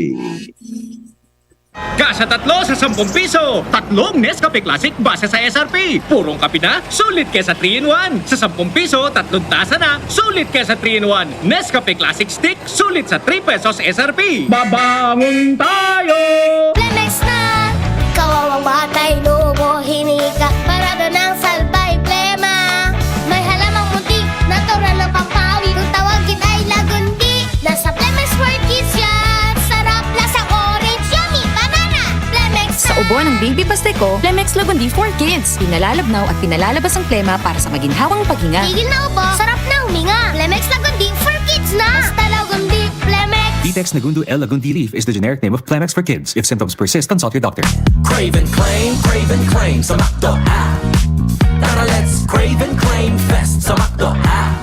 Kasha tatlo sa sampung piso. Tatlong Nescafe Classic base sa S R P. Purong kape na, sulit kesa three in one. Sa sampung piso, tatlong tasa na, sulit kesa three in one. Nescafe Classic Stick, sulit sa three pesos S R P. Babangon tayo! Plemex na! Kawawang batay, lobo, hinika, parado ng salbay, plema. May halamang munti, natural ng pampawi. Kung tawagin ay lagundi, nasa Plemex for Kids yan. Sarap, lasang orange, yummy, banana. Plemex Sa na! Ubo ng Baby Pasteco, Plemex Lagundi for Kids. Pinalalabnaw at pinalalabas ang plema para sa maginhawang paghinga. Tigil na ubo, sarap na huminga. Plemex Lagundi for Kids na! Basta Lagundi, Plemex! Vitex Nagundo L Lagundi leaf is the generic name of Plemex for Kids. If symptoms persist, consult your doctor. Crave and claim, crave and claim sa McDo app. Tara, let's crave and claim fest sa McDo app.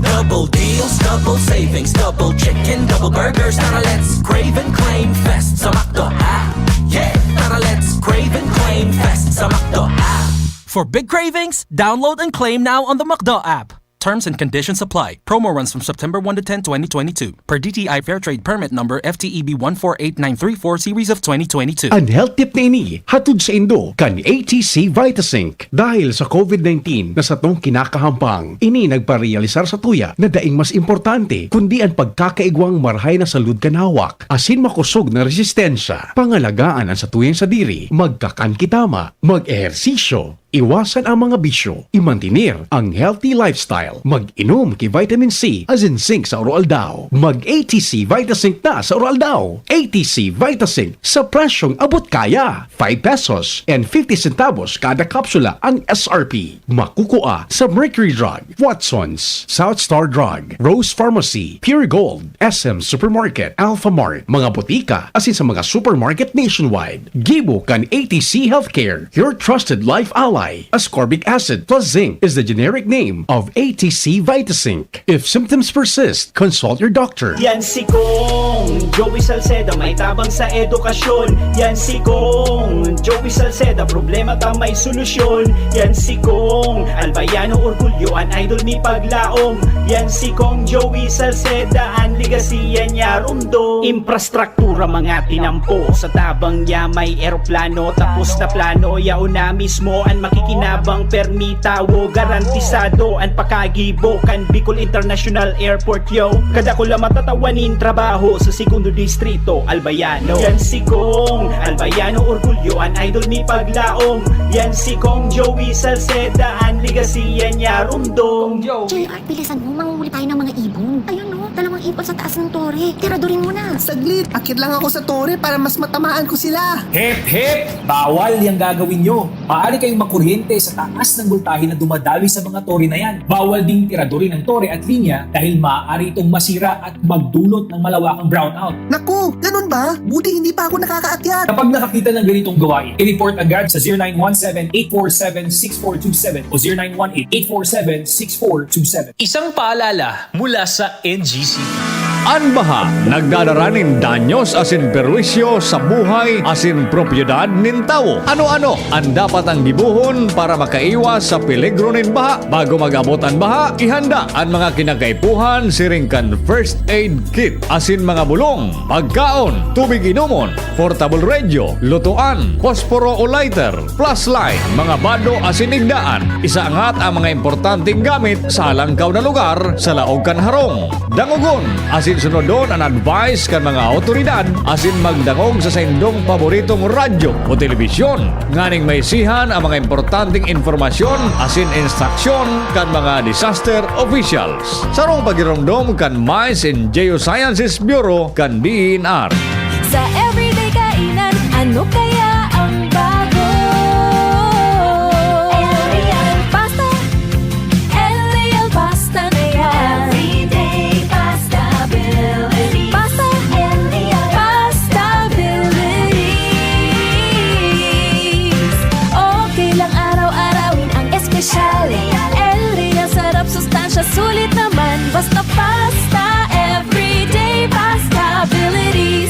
Double deals, double savings, double chicken, double burgers. Tara, let's crave and claim fest sa McDo app. Yeah! Tara, let's crave and claim fest sa McDo app. For big cravings, download and claim now on the McDo app. Terms and conditions apply. Promo runs from September one to ten, twenty twenty-two. Per D T I Fair Trade Permit Number F T E B one four eight nine three four series of twenty twenty-two. An health tip na ini, hatod saindo kan A T C Vitazinc. Dahil sa COVID nineteen na satong kinakahampang, ini nagparealisar satuya na daing mas importante kundi an pagkakaigwang marahay na salud kan hawak asin makosog na resistensya. Pangalagaan an satuyang sadiri, magkakan ki tama, mag-ehersisyo, iwasan ang mga bisyo, imantener ang healthy lifestyle, mag-inom ki vitamin C asin zinc sa aroaldaw. Mag-A T C Vitazinc na sa aroaldaw. A T C Vitazinc sa presyong abot kaya, five pesos and fifty centavos kada kapsula ang S R P. Makukua sa Mercury Drug, Watsons, South Star Drug, Rose Pharmacy, Pure Gold, S M Supermarket, Alpha Mart, mga botika, asin sa mga supermarket nationwide. Gibo kan A T C Healthcare, your trusted life ally. Ascorbic acid plus zinc is the generic name of A T C Vitazinc. If symptoms persist, consult your doctor. Yan si Kong Joey Salceda, may tabang sa edukasyon. Yan si Kong Joey Salceda, problema ta may solusyon. Yan si Kong Albayano Orgulyo, an idol mi paglaom. Yan si Kong Joey Salceda, an legacy yan niya rumdom. Infrastruktura mga tinampo, sa tabang niya may eroplano. Tapos na plano, yaon na mismo an makikinabang, permi tawo, garantisado an pakagibo kan Bicol International Airport, yo. Kadakula matatawa nin trabaho sa Segundo Distrito, Albayano. Yan si Kong Albayano Orgulyo, an idol mi paglaom. Yan si Kong Joey Salceda, an legacy yan niya rumdom. J R, bilisan mo, manguhuli tayo ng mga ibon. Ayun, no? Dalawang Ipon sa taas ng tore. Tiradurin mo na. Saglit, akyat lang ako sa tore para mas matamaan ko sila. Hep, hep! Bawal yang gagawin nyo. Maaari kayong makuryente sa taas ng voltahe na dumadaloy sa mga tore na yan. Bawal ding tiradurin ang tore at linya dahil maaari itong masira at magdulot ng malawakang brownout. Naku, ganun ba? Buti hindi pa ako nakakaakyat. Kapag nakakita ng ganitong gawain, i-report agad sa zero nine one seven, eight four seven, six four two seven o zero nine one eight, eight four seven, six four two seven. Isang paalala mula sa N G C P. An baha nagdadara nin danyos asin perwisyo sa buhay asin propiedad nin tawo. Ano-ano an dapat ang gibohon para makaiwas sa peligro nin baha? Bago mag-abot an baha, ihanda an mga kinakaipuhan siring kan first aid kit asin mga bulong, pagkaon, tubig inomon, portable radio, lutoan, posporo o lighter, flashlight, mga bado asin igdaan. Isaangat ang mga importanteng gamit sa halangkaw na lugar sa laog kan harong. Dangogon asin sunodon an advice kan mga awtoridad asin magdangog sa saindong paboritong radyo o telebisyon nganing maisihan ang mga importanteng impormasyon asin instruksyon kan mga disaster officials. Sarong pagiromdom kan Mines and Geosciences Bureau kan D E N R. Sa everyday kainan, ano kaya ang bago? L A L pasta, L A L pasta na yan. Everyday pasta abilities. Pasta, L A L pasta abilities. Okay lang araw-arawin ang espesyal. L A L sarap, sustansya, sulit naman. Basta pasta, everyday pasta abilities.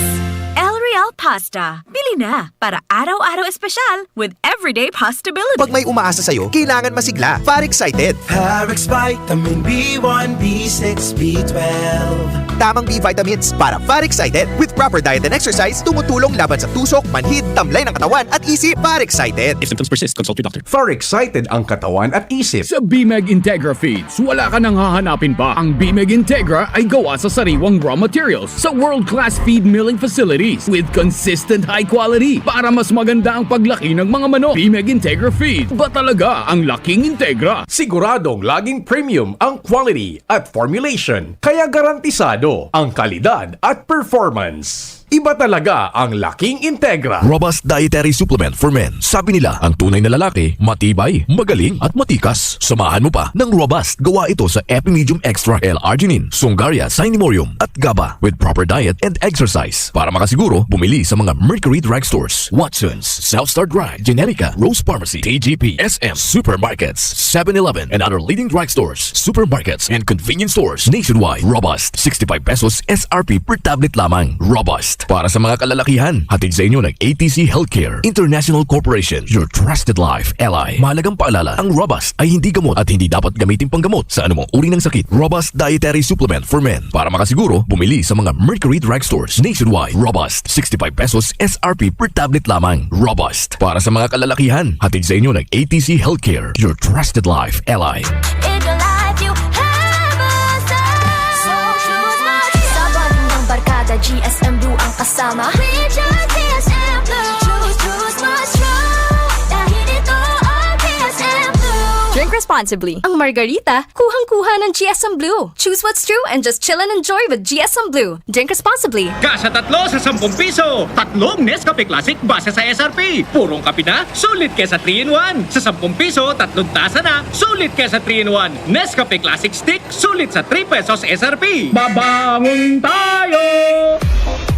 El Real Pasta. Bili na para araw-araw espesyal with everyday pasta abilities. Pag may umaasa sa'yo, kailangan masigla. Far Excited. Parex Vitamin B one, B six, B twelve. Tamang B vitamins para Far Excited. With proper diet and exercise, tumutulong laban sa tusok, manhid, tamlay ng katawan at isip. Far Excited. If symptoms persist, consult your doctor. Far Excited ang katawan at isip. Sa Bimeg Integra Feeds, wala ka nang hahanapin pa. Ang Bimeg Integra ay gawa sa sariwang raw materials sa world-class feed milling facilities with consistent high quality para mas maganda ang paglaki ng mga manok. Bimeg Integra Feed, ba talaga ang laking Integra? Siguradong laging premium ang quality at formulation, kaya garantisado ang kalidad at performance. Iba talaga ang laking Integra. Robust Dietary Supplement for Men. Sabi nila, ang tunay na lalaki, matibay, magaling, at matikas. Samahan mo pa ng Robust. Gawa ito sa Epimedium Extra, L-arginine, Sungaria, Cinemorium, at GABA. With proper diet and exercise. Para makasiguro, bumili sa mga Mercury Drugstores, Watson's, South Star Drug, Generica, Rose Pharmacy, T G P, S M, supermarkets, seven eleven, and other leading drugstores, supermarkets, and convenience stores nationwide. Robust, sixty-five pesos S R P per tablet lamang. Robust. Para sa mga kalalakihan, hatid sa inyo ng A T C Healthcare International Corporation, your trusted life ally. Mahalagang paalala, ang Robust ay hindi gamot at hindi dapat gamitin panggamot sa anumang uri ng sakit. Robust Dietary Supplement for Men. Para makasiguro, bumili sa mga Mercury Drugstores nationwide. Robust, sixty-five pesos S R P per tablet lamang. Robust. Para sa mga kalalakihan, hatid sa inyo ng A T C Healthcare, your trusted life ally. In your life, you have a star. So choose Mars. Sa bonding ng barkada, G S M Blue ang kasama. We choose G S M Blue. Choose, choose Mars True. Dahil ito ang G S M Blue. Drink responsibly. Ang Margarita, kuhang-kuha ng G S M Blue. Choose what's true and just chill and enjoy with G S M Blue. Drink responsibly. Kasa tatlo sa sampung piso, tatlong Nescafe Classic base sa S R P. Purong kape na, sulit kesa three in one. Sa sampung piso, tatlong tasa na, sulit kesa three in one. Nescafe Classic Stick, sulit sa three pesos S R P. Babangon tayo!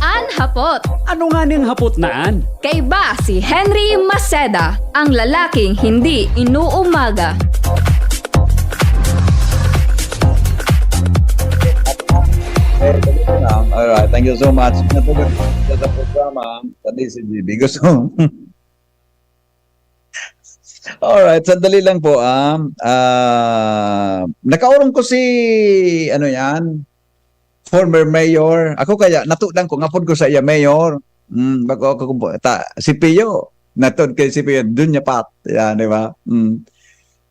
An hapot. Ano nga ning hapot na an? Kaiba si Henry Maceda, ang lalaking hindi inuumaga. Alright, thank you so much. Natulog sa programa, sa D C G B. Gusto Alright, sandali lang po, ah. Ah, nakaurong ko si, ano yan, former mayor. Ako kaya, natudan ko, ngapod ko sa iya, mayor. Mm, bago ako kumpo, ta, si Pio, natod kay si Pio, dun niya pat, yan, di ba? Mm.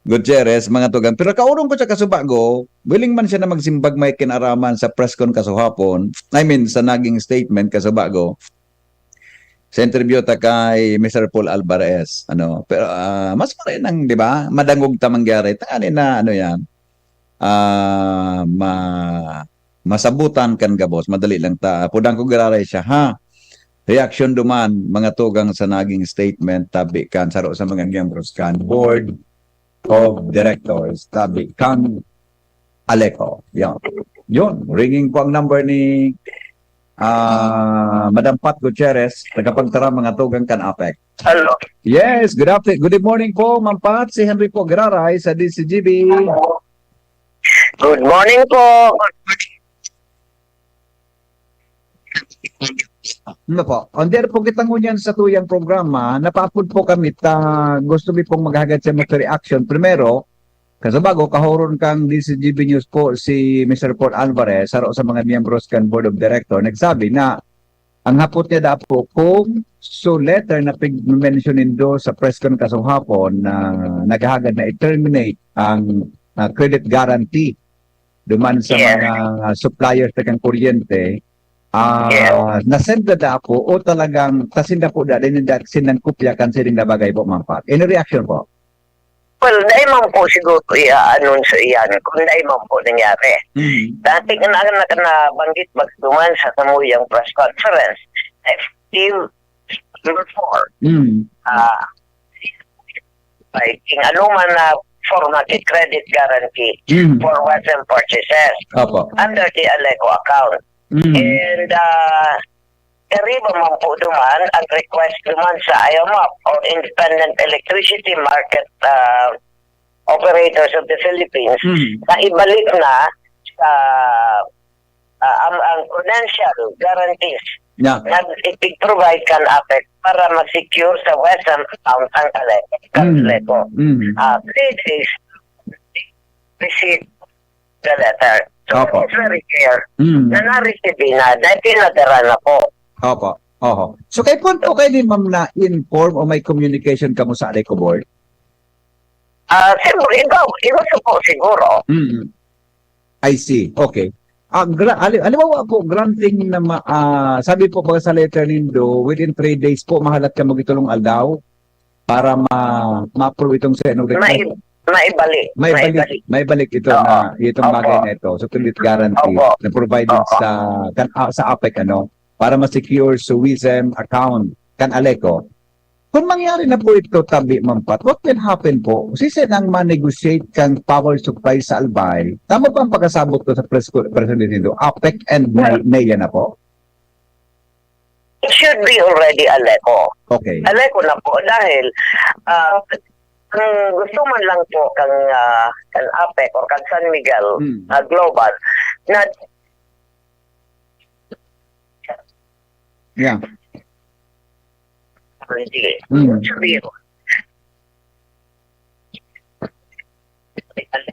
Gutierrez, mga tugang. Pero kaurong ko siya kasubago, willing man siya na magsimbag may kinaraman sa press con kasuhapon, I mean, sa naging statement kasubago, sa interview ta kay Mister Paul Alvarez, ano, pero ah, mas maray nang, di ba, madangog ta mangyari, tangani na, ano yan, ah, ma, masabutan kan gabos. Madali lang ta. Pudang ko giraray siya, ha? Reaksyon duman, mga tugang sa naging statement, tabi kan saro sa mga miyembros kan Board of Directors, tabi kang Aleco. Yun. Yun, ringing po ang number ni ah, Madam Pat Gutierrez, tagapagtara mga tugang kan APEC. Hello. Yes, good afternoon. Good morning po, Ma'am Pat. Si Henry po Giraray sa D C G B. Good morning po. Ano po? On there po kita ngunyan sa tuyang programa, napaapod po kami ta gusto mi pong maghagad sa mga reaction. Primero, kasabago, kahoron kang D C G B News po si Mister Paul Alvarez, saro sa mga miyembros kan Board of Director, nagsabi na ang hapot niya daw po kung so letter na pig-mention nindo sa press con kasong hapon na naghahagad na i-terminate ang ah, credit guarantee duman sa Yes. mga suppliers na kang kuryente, ah, Yes. nasend na da po o talagang tasinda po da, din da, sindang kopya kan siring na bagay po, Ma'am Pat? Any reaction po? Well, dai man po siguro i-anunsyo iyan kung dai man po nangyari. Mm. Dati nga na, na, nabanggit magduman sa samuyang press conference, effective number four. Mm. Ah, by king anuman na format credit guarantee Mm. for vessel purchases Opo. under the Aleco account. Mm. And uh, kariba man po duman ang request duman sa I M F o Independent Electricity Market uh, Operators of the Philippines Mm. na ibalik na sa uh, ang, ang prudential guarantees Yeah. na ipig-provide kan APEC para ma-secure sa Western account ang Aleco. Mm. Aleco. Mm. Uh, three days receive the letter. So, Opo. It's very clear Mm. na na-receive na, dahil pinadara na po. Opo. Oho. So, kay punto kayo ni ma'am na inform o may communication kamo sa Aleco Board? Ah, siguro, ikaw, ikaw sa po siguro. Mm. I see. Okay. Ah, gra- ali- halimbawa po, granting na ma- ah, sabi po ba sa letter nindo, within three days po, mahalat ka magitulong aldaw para ma- ma-approve itong sa inong request. May, maibalik. May balik, may balik ito Oo. na itong Opo. Bagay na ito. So, credit guarantee Opo. na provided Opo. sa kan ah, sa APEC, ano, para ma-secure sa WIZM account kan Aleco. Kung mangyari na po ito, tabi, Ma'am Pat, what will happen po? Sisi nang ma-negotiate kang power supply sa Albay? Tama ba ang pagkasabot ko sa press, press release nito? APEC and Yeah. NEA na po? It should be already Aleco. Okay. Aleco na po dahil ah, ang gusto man lang po kang ah, kan APEC or kang San Miguel Hmm. ah, Global na Yeah. Hindi. Mm. Sabi ko,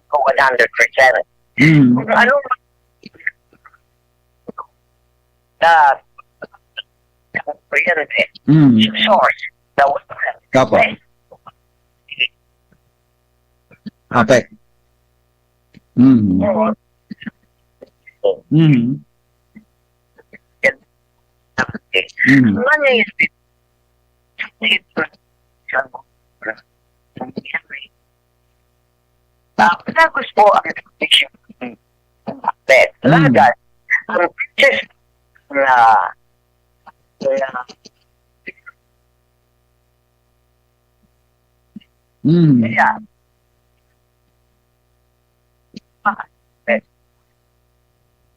ko one hundred percent. Mm. Kung ano na kuryente, Mm. source, the water. Kapo. APEC. Mm. Mm. Mm. Money is Tapos po ang decision. Mm. Lagat, ang purchase na na Mm. kaya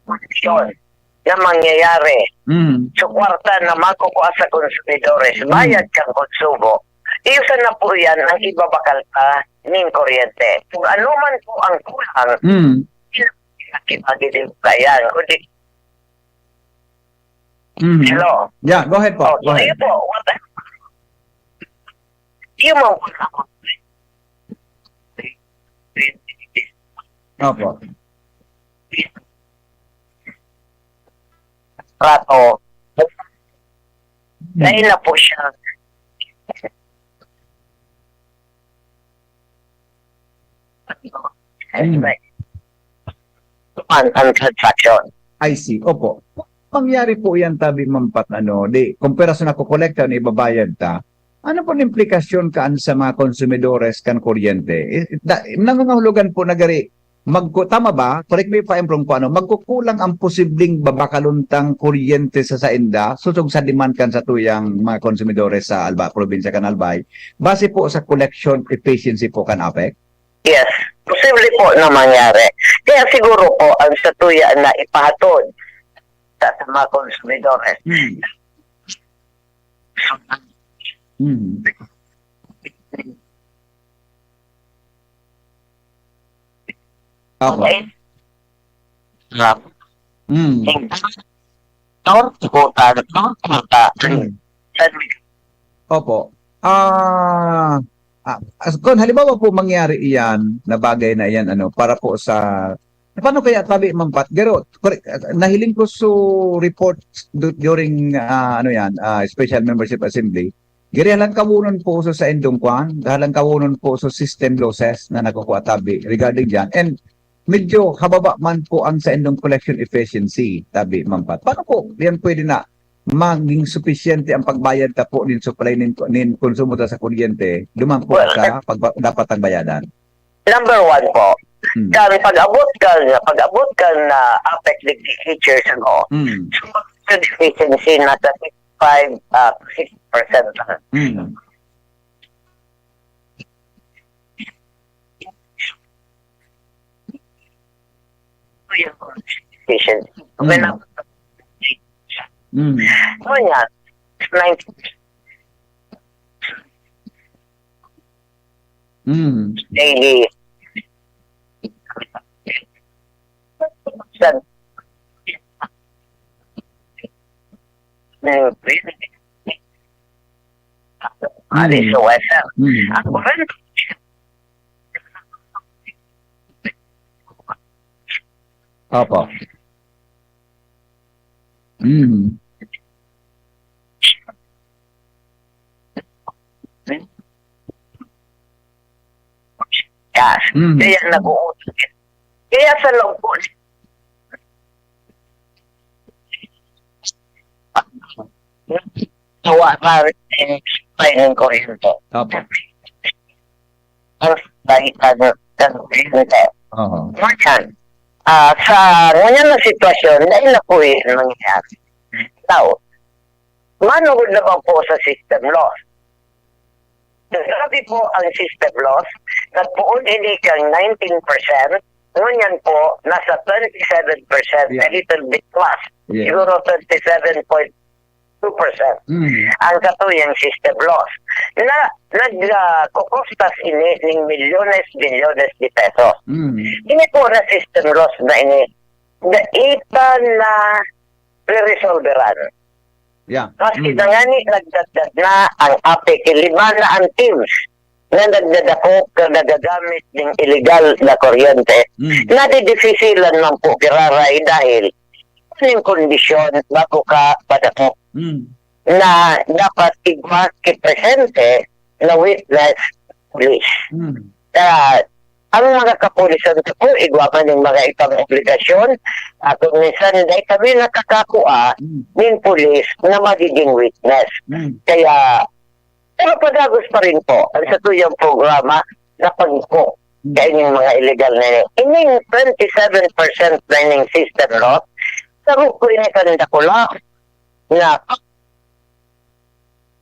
kondisyon na mangyayari. Mm. So, kwarta na makukuha sa konsumidores, Mm. bayad kang konsumo. Iyo sana po yan ang ibabakal pa ning kuryente. Kung ano man po ang kulang, Mm. nakipagidil pa yan. Kundi, Mm. hello? Yeah, go ahead po. Oh, Go so, iyo ahead. po. What, iyo mo po ako. Opo. Trato. Dahil na po siya. Mm. An, an transaction. I see. Opo. Mangyari po yan, tabi, Ma'am Pat, ano, di, kung pera sa nakokolekta na ibabayad ta, ano po ang implikasyon kaan sa mga konsumidores kan kuryente? I- da- nangangahulugan po na gari, magku-, tama ba? Correct me if I'm wrong po, ano, magkukulang ang posibleng babakalontang kuryente sa sainda, sosog sa demand kan satuyang mga konsumidores sa Alba-, probinsya kan Albay, base po sa collection efficiency po kan APEC? Yes, posible po na mangyari. Kaya siguro po, ang satuya na ipahatod sa, sa mga konsumidores. Hmm. Hmm. Opo. Okay. Nga. Hmm. Tor, kota, tor, kota. Hmm. Opo. Ah, ah, as-, kung halimbawa po mangyari iyan, na bagay na iyan, ano, para po sa, paano kaya tabi, Ma'am Pat? Pero, correct, ah, nahiling ko sa report du-, during, ah, ano yan, ah, special membership assembly, giri halangkawonon po sa saindong kwan, halangkawonon po sa system losses na nakukuha tabi regarding dyan. And medyo hababa man po ang saindong collection efficiency, tabi, Ma'am Pat. Paano po yan pwede na maging supisyente ang pagbayad ta po nin supply nin, nin konsumo ta sa kuryente, duman po Well, sa pagba-, dapat ang bayadan? Number one po, Hmm. kan pag-abot kan, pag-abot kan, ah, APEC digdi eight years ago, Hmm. sumagot sa deficiency na sa six five, ah, six percent lang. Hmm. Deficiency. Hmm. When I Hmm. Ngunyan, ninety Hmm. daily. Sa Hmm. Alis sa wasa. Hmm. Ako rin. Opo. Hmm. Gas. Mm. Kaya nag-uusok. Kaya sa loob po, sawa na rin, eh, tayo ng kuryente. Opo. Ang dahil, ano, ng kuryente. Oo. Ngayon, ah, sa ngayon na sitwasyon, dahil na po yun nangyayari. Now, manugod naman po sa system loss. Grabe po ang system loss. Nagpoon ini kang nineteen percent. Ngunyan po, nasa twenty-seven percent, Yeah. a little bit plus. Yeah. Siguro twenty-seven point two percent. Mm. Ang katuyang system loss. Na nag, ah, kukostas ini ning milyones, milyones de pesos. Mm. Ini po na system loss na ini, na itan na reresolveran. Yeah. Maski Mm. na ngani nagdagdag na ang APEC, lima na ang teams na nagdadakop na nagagamit ning iligal na kuryente. Mm. Nadidifisilan man po giraray dahil ano yung kondisyon bago ka padakop Mm. na dapat igwa ki presente na witness police. Mm. Kaya, ang mga kapulisan ta po, igwa man yung mga ibang obligasyon, at kung minsan, dahil kami nakakakua Mm. nin pulis na magiging witness. Mm. Kaya, pero padagos pa rin po ang satuyang programa na pagko Mm. kaya yung mga illegal na yun. Ining twenty-seven percent na ining system loss, sagot ko ini kan dakula na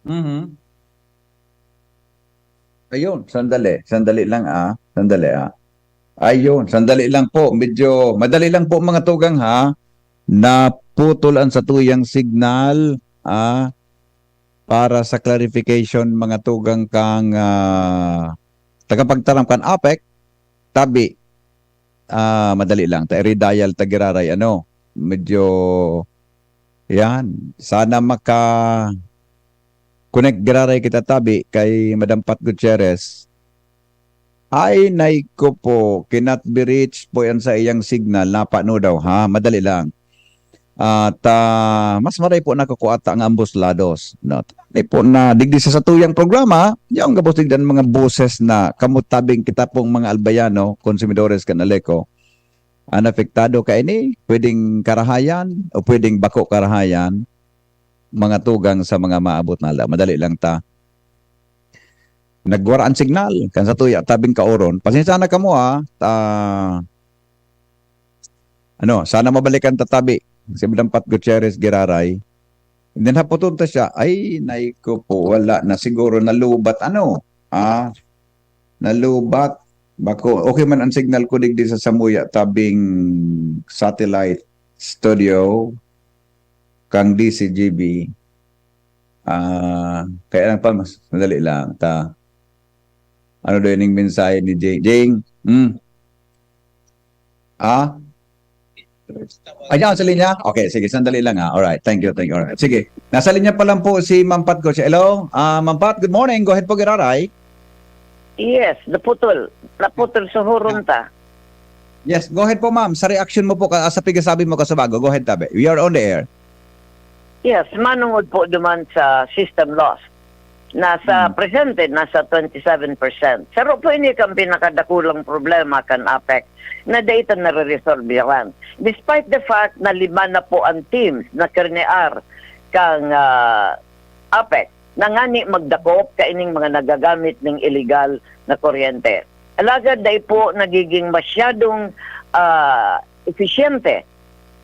Mhm. Ayun, sandali. Sandali lang, ah. Sandali, ah. Ayun, sandali lang po. Medyo madali lang po, mga tugang, ha. Naputol ang satuyang signal, ah, para sa clarification, mga tugang, kang, ah, tagapagtaram kan APEC, tabi, ah, madali lang. Ta i-redial ta giraray, ano. Medyo, yan. Sana maka-connect giraray kita tabi kay Madam Pat Gutierrez. Ay, nay ko po, cannot be reached po yan sa iyang signal. Napano daw, ha? Madali lang. At, ah, mas maray po nakukua ta ang ambos lados, no? Ni po na digdi sa satuyang programa, yung gabos digdan mga boses na kamo tabing kita pong mga Albayano, konsumidores kan Aleco, an apektado kaini, pwedeng karahayan o pwedeng bako karahayan, mga tugang sa mga maabot na la-, madali lang ta. Nagwara an signal, kan satuya, tabing kaoron. Pasensya na kamo, ah. Ta-, Ano, sana mabalikan ta tabi si Madam Pat Gutierrez Giraray. And then hapoton ta siya, ay, nay ko po, wala na siguro, nalubat, ano? Ah, nalubat. Bako, okay man ang signal ko digdi sa samuya tabing satellite studio kang D C G B. Ah, kaya lang pa, mas madali lang. Ta, ano daw yung mensahe ni Jing? Jing? Hmm? Ah? Ayan, sa linya? Okay, sige, sandali lang ha. Alright, thank you, thank you. Alright, sige. Nasa linya pa lang po si Ma'am Pat Gutierrez. Hello, ah, Ma'am Pat, good morning. Go ahead po, Giraray. Yes, naputol. Naputol sa huron ta. Yes, go ahead po, ma'am. Sa reaction mo po, ka, sa pigasabi mo, Kasubago, go ahead, tabi. We are on the air. Yes, manungod po duman sa system loss. Nasa Hmm. presente, nasa twenty-seven percent. Saro po ini kan pinakadakulang problema kan APEC na dai ta nare-resolve yaran. Despite the fact na lima na po ang teams na krinear kang, ah, APEC na ngani magdakop kaining mga nagagamit ning illegal na kuryente. Alagad dai po nagiging masyadong, ah, episyente.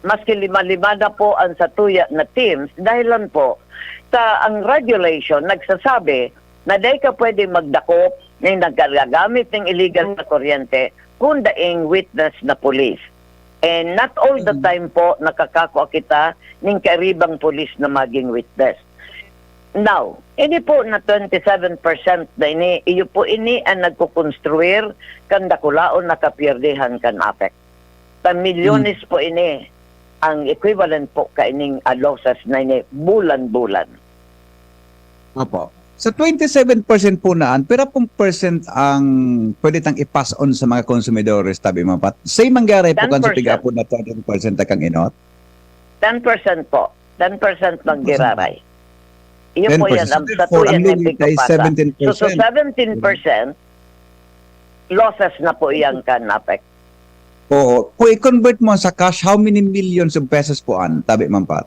Maski lima-lima na po ang satuya na teams, dahilan po sa ang regulation nagsasabi na dai ka pwedeng magdakop na nagagamit ng illegal na kuryente kung daing witness na pulis. And not all the Mm. time po nakakakua kita ning kairibang pulis na maging witness. Now, ini po na twenty-seven percent na ini, iyo po ini ang nagkukonstruir kan dakulaon na kapiyerdihan kan APEC. Tan milyones Mm. po ini, ang equivalent po kaining, ah, losses na ini bulan-bulan. Opo. Sa twenty-seven percent po naan, pira pong percent ang pwede tang i-pass on sa mga konsumidores, tabi, Ma'am Pat? Same mangyari po kan sa Ten percent. Pigaapod na thirteen percent na kang inot? Ten percent po. Ten percent Ten percent. Giraray. Iyon po Ten percent. Yan ang So, therefore, ang satuyan ng lugi kay pigpapasa. Seventeen percent. So, so seventeen percent, losses na po yan kan APEC. Oo. Kung i-convert mo sa cash, how many millions of pesos po an, tabi, Ma'am Pat?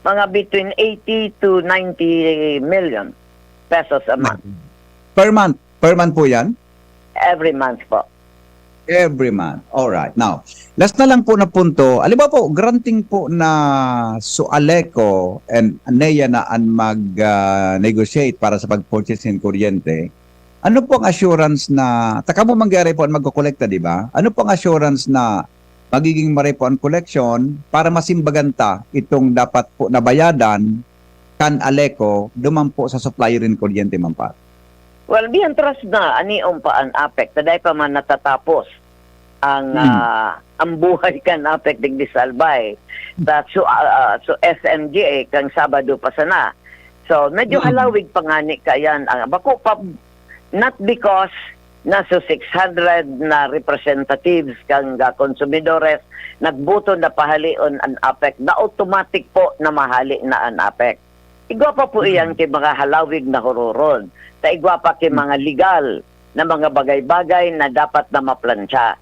Mga between eighty to ninety million pesos a month. Per month? Per month po yan? Every month po. Every month. All right. Now, last na lang po na punto. Halimbawa po, granting po na so Aleco and NEA na an mag, ah, negotiate para sa pag-purchase ng kuryente. Ano po ang assurance na, taka mo mangyari po ang magkokolekta, di ba? Ano po ang assurance na magiging maray po ang koleksyon para masimbagan ta itong dapat po nabayadan kan Aleco duman po sa supplier nin kuryente, Ma'am Pat? Well, mientras na anion pa an APEC, ta dai pa man natatapos ang, Hmm. ah, ang buhay kan APEC digdi sa Albay. Sa, so, ah, ah, so S M G A kang Sabado pa sana. So, medyo Hmm. halawig pa ngani kayan ang bako pa, not because na so six hundred na representatives kan, ah, konsumidores nagboto na pahalion an APEC, na automatic po na mahali na an APEC. Igwa pa po iyan ki mga halawig na huroron. Ta igwa pa ki mga legal na mga bagay-bagay na dapat na maplantsa.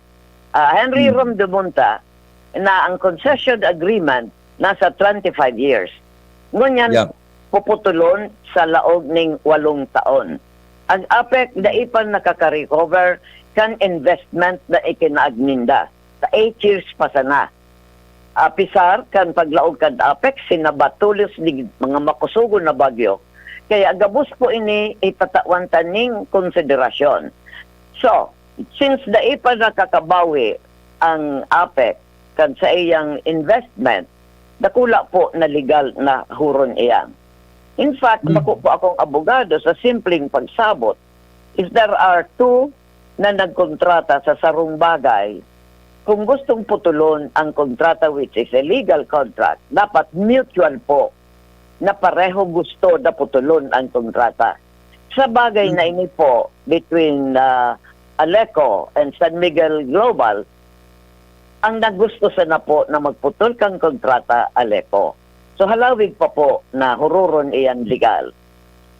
Ah, Henry Rom de Monta, na ang concession agreement nasa twenty-five years. Ngunyan, Yeah. puputulon sa laog ning walong taon. Ang APEC dai pa nakaka-recover kan investment na ikinaag ninda. Sa eight years pa sana. Apisar kan paglaog kan APEC, sinabatolos ni mga makusugon na bagyo. Kaya gabos po ini itatawan ta ning konsiderasyon. So, since dai pa nakakabawi ang APEC kan sa iyang investment, dakula po na legal na huron iyan. In fact, Hmm. bako po akong abogado sa simpleng pagsabot, if there are two na nagkontrata sa sarong bagay, kung gustong putulon ang kontrata, which is a legal contract, dapat mutual po na pareho gusto na putulon ang kontrata. Sa bagay na ini po between, ah, Aleco and San Miguel Global, ang nagusto sana po na magputol kang kontrata, Aleco. So, halawig pa po na huroron iyan legal.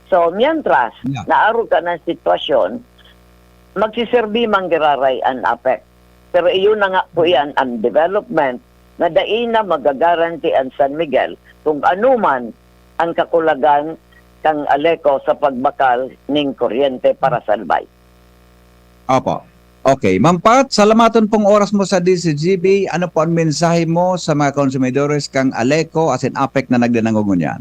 So, mientras Yeah. naaro ka ng sitwasyon, magsiserbi man giraray an APEC. Pero iyon na nga po yan ang development na dai na magagaranti ang San Miguel kung ano man ang kakulagan kang Aleco sa pagbakal ning kuryente para sa Albay. Opo. Okay, Ma'am Pat, salamaton pong oras mo sa D Z G B. Ano po ang mensahe mo sa mga konsumidores kan ALECO asin APEC na nagdadangog ngunyan?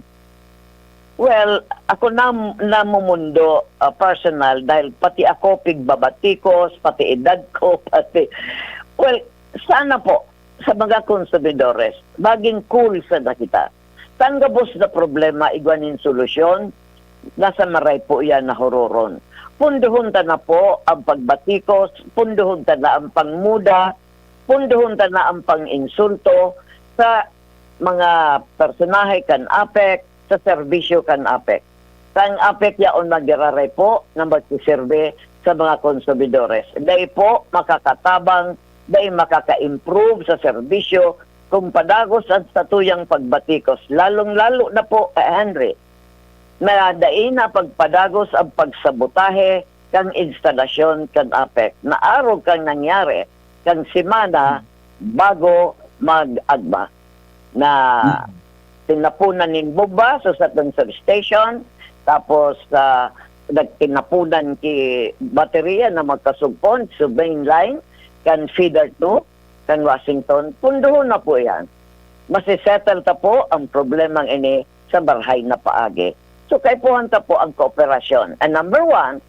Well, ako na namumundo, ah, personal, dahil pati ako pigbabatikos, pati edad ko, pati... Well, sana po, sa mga konsumidores, maging cool sana kita. Tan gabos na problema, igwa nin solusyon, nasa maray po yan na hororon. Pundohon ta na po ang pagbatikos, pundohon ta na ang pangmuda, pundohon ta na ang pang-insulto sa mga personahe kan APEC, sa serbisyo kan APEC. Kan APEC yaon man giraray po na magsiserbi sa mga konsumidores. Dai po makakatabang, dai makaka-improve sa serbisyo kung padagos ang satuyang pagbatikos, lalong-lalo na po, eh, Henry, na dai na pagpadagos ang pagsabotahe kan instalasyon kan APEC na arog kan nangyari kan semana bago mag-agma, na tinapunan nin bomba sa satong substation, tapos, ah, nagtinapunan ki baterya na magkasugpon sa main line kan feeder two kan Washington. Pundohon na po yan. Masisettle ta po ang problemang ini sa marahay na paagi. So, kaipuhan ta po ang kooperasyon. And number one,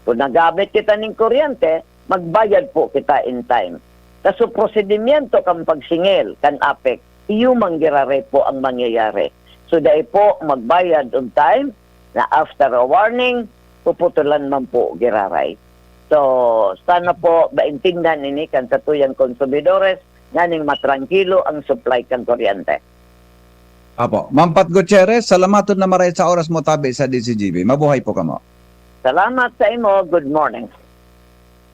kung nagamit kita nin kuryente, magbayad po kita in time. Kaso prosedimiento kan pagsingil kan APEC, iyo man giraray po ang mangyayari. So, dai po magbayad on time, na after a warning, puputulan man po giraray. So, sana po maintindihan ini kan satuyang konsumidores, nganing matrangkilo ang supply kan kuryente. Apo. Ma'am Pat Gutierrez, salamaton na maray sa oras mo tabi sa D Z G B. Mabuhay po kamo. Salamat sa imo. Good morning.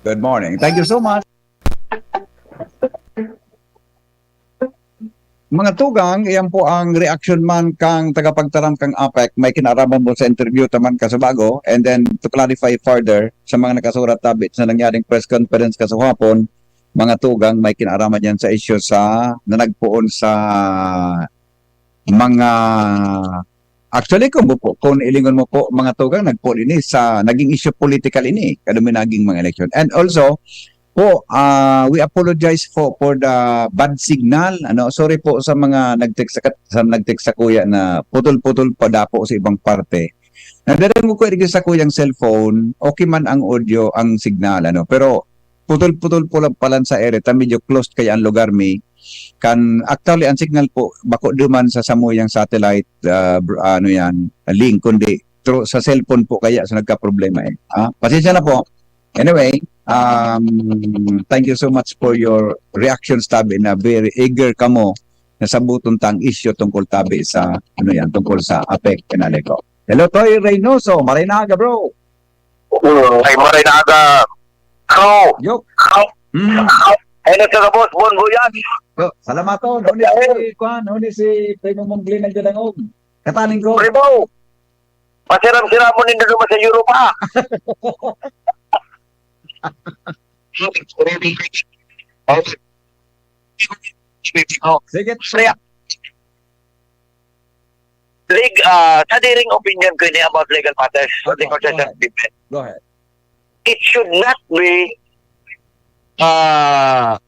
Good morning. Thank you so much. Mga tugang, iyan po ang reaksyon man kang tagapagtaram kang APEC. May kinaaraman mo sa interview taman kasubago. And then, to clarify further, sa mga nakasurat tabi sa nangyaring press conference kasuhapon, mga tugang, may kinaaraman yan sa isyu sa, na nagpoon sa mga, actually, kung, po, kung ilingon mo po, mga tugang, nagpoon ini sa, naging isyu political ini, kadumi naging mga eleksyon. And also, po, ah, we apologize po for the bad signal. Ano, sorry po sa mga nag-text sa, sa nag-text sa kuya na putol-putol pa dapo sa ibang parte. Nadiring ko kuya sa kuyang cellphone, okay man ang audio, ang signal, ano, pero putol-putol po lang pala sa ere, ta medyo closed kaya ang lugar mi. Kan, actually, ang signal po, bako duman sa samuyang satellite, ah, br-, ano yan, link, kundi through sa cellphone po kaya sa nagka-problema eh. Ah, pasensya na po. Anyway, um, thank you so much for your reactions, tabi na very eager kamo na sabuton ta ang isyu tungkol tabi sa, ano yan, tungkol sa APEC kan ALECO. Hello, Toy Reynoso. Maray na aga, bro. Mm, ay, maray na aga. Hello. Yo. Hello. Mm. Hello, sa boss. Bon Voyage. Yo, salamaton. Huni si Kwan, huni si Primo mong Glenn nagdadangog. Kataning ko. Primo. Pasiram-siram mo nindo naman sa Europa. Oh, sige. Kaya, leg-, ah, sa diring opinion ko ini about legal matters, Okay, legal go ahead. Agreement, Go ahead. It should not be, ah,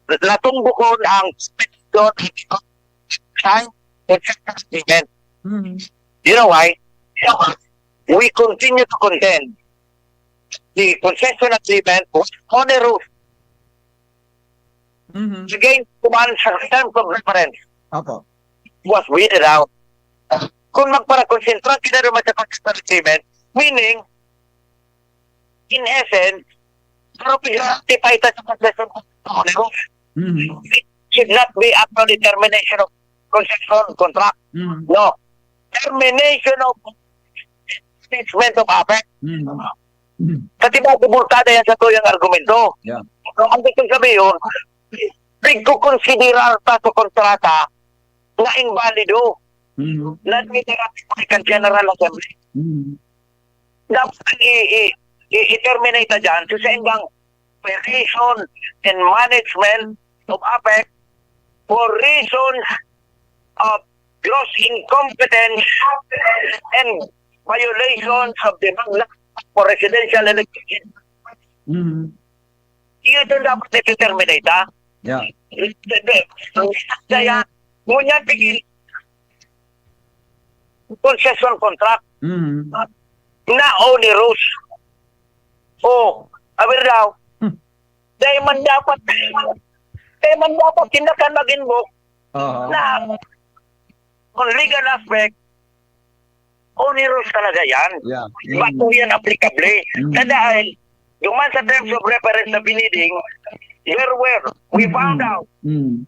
natumbukon ang suspension of time concession agreement. Mm. You know why? We continue to contend the concession agreement was onerous Mhm. against command sa terms of reference Opo. was weeded out. Kung magparakonsentra ka na naman sa concession agreement, meaning, in essence, pero pinatipay ta sa concession onerous. Mhm. It should not be actually termination of concession contract. Mhm. No. Termination of management of APEC. Mhm. Mhm. Kasi mabubultada yan sa tuyang argumento. Yeah. So, ang gusto sabihin, pagkukonsiderar ta sa kontrata na imbalido Mhm. na niratify kan General Assembly. Mhm. Dapat i- i- i- i-terminate na dyan. So, sa indang operation and management of APEC for reasons of gross incompetence and violations of the Magna for residential electricity. Mhm. Iyo itong dapat i-terminate, ha? Yeah. Kaya, ngunyan, tigil, concession contract Mhm. na onerous. Oh, aber daw. Hmm. Dahil man dapat, dahil man dapat, hindi ka mag-invoke Aha. na on legal aspect, onerous talaga yan. Yeah. Bago yan applicable. Mm. Na dahil, duman sa terms of reference na biniding, there were, we found out, Mm.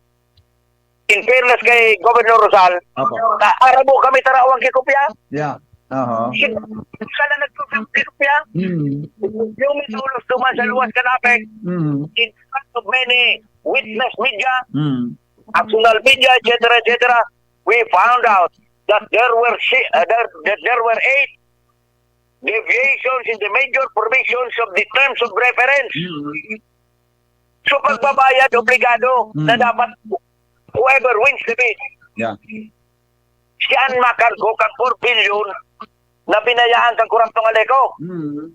in fairness kay Governor Rosal, Apo. na arabo kami tarawang kikopya. Yeah. Aha. Siya na nagkikopya. Mm. Yung may tulos duman sa luwas kan APEC, Mm. in front of many witness media, Mm. national media, et cetera, et cetera, we found out that there were si-, uh, there, that there were eight deviations in the major provisions of the terms of reference. Mm. So, pagbabayad, obligado na Mm. dapat whoever wins the bid, Yeah. siya ang makargo kang four billion na binayaan kang koraptong ALECO. Mm.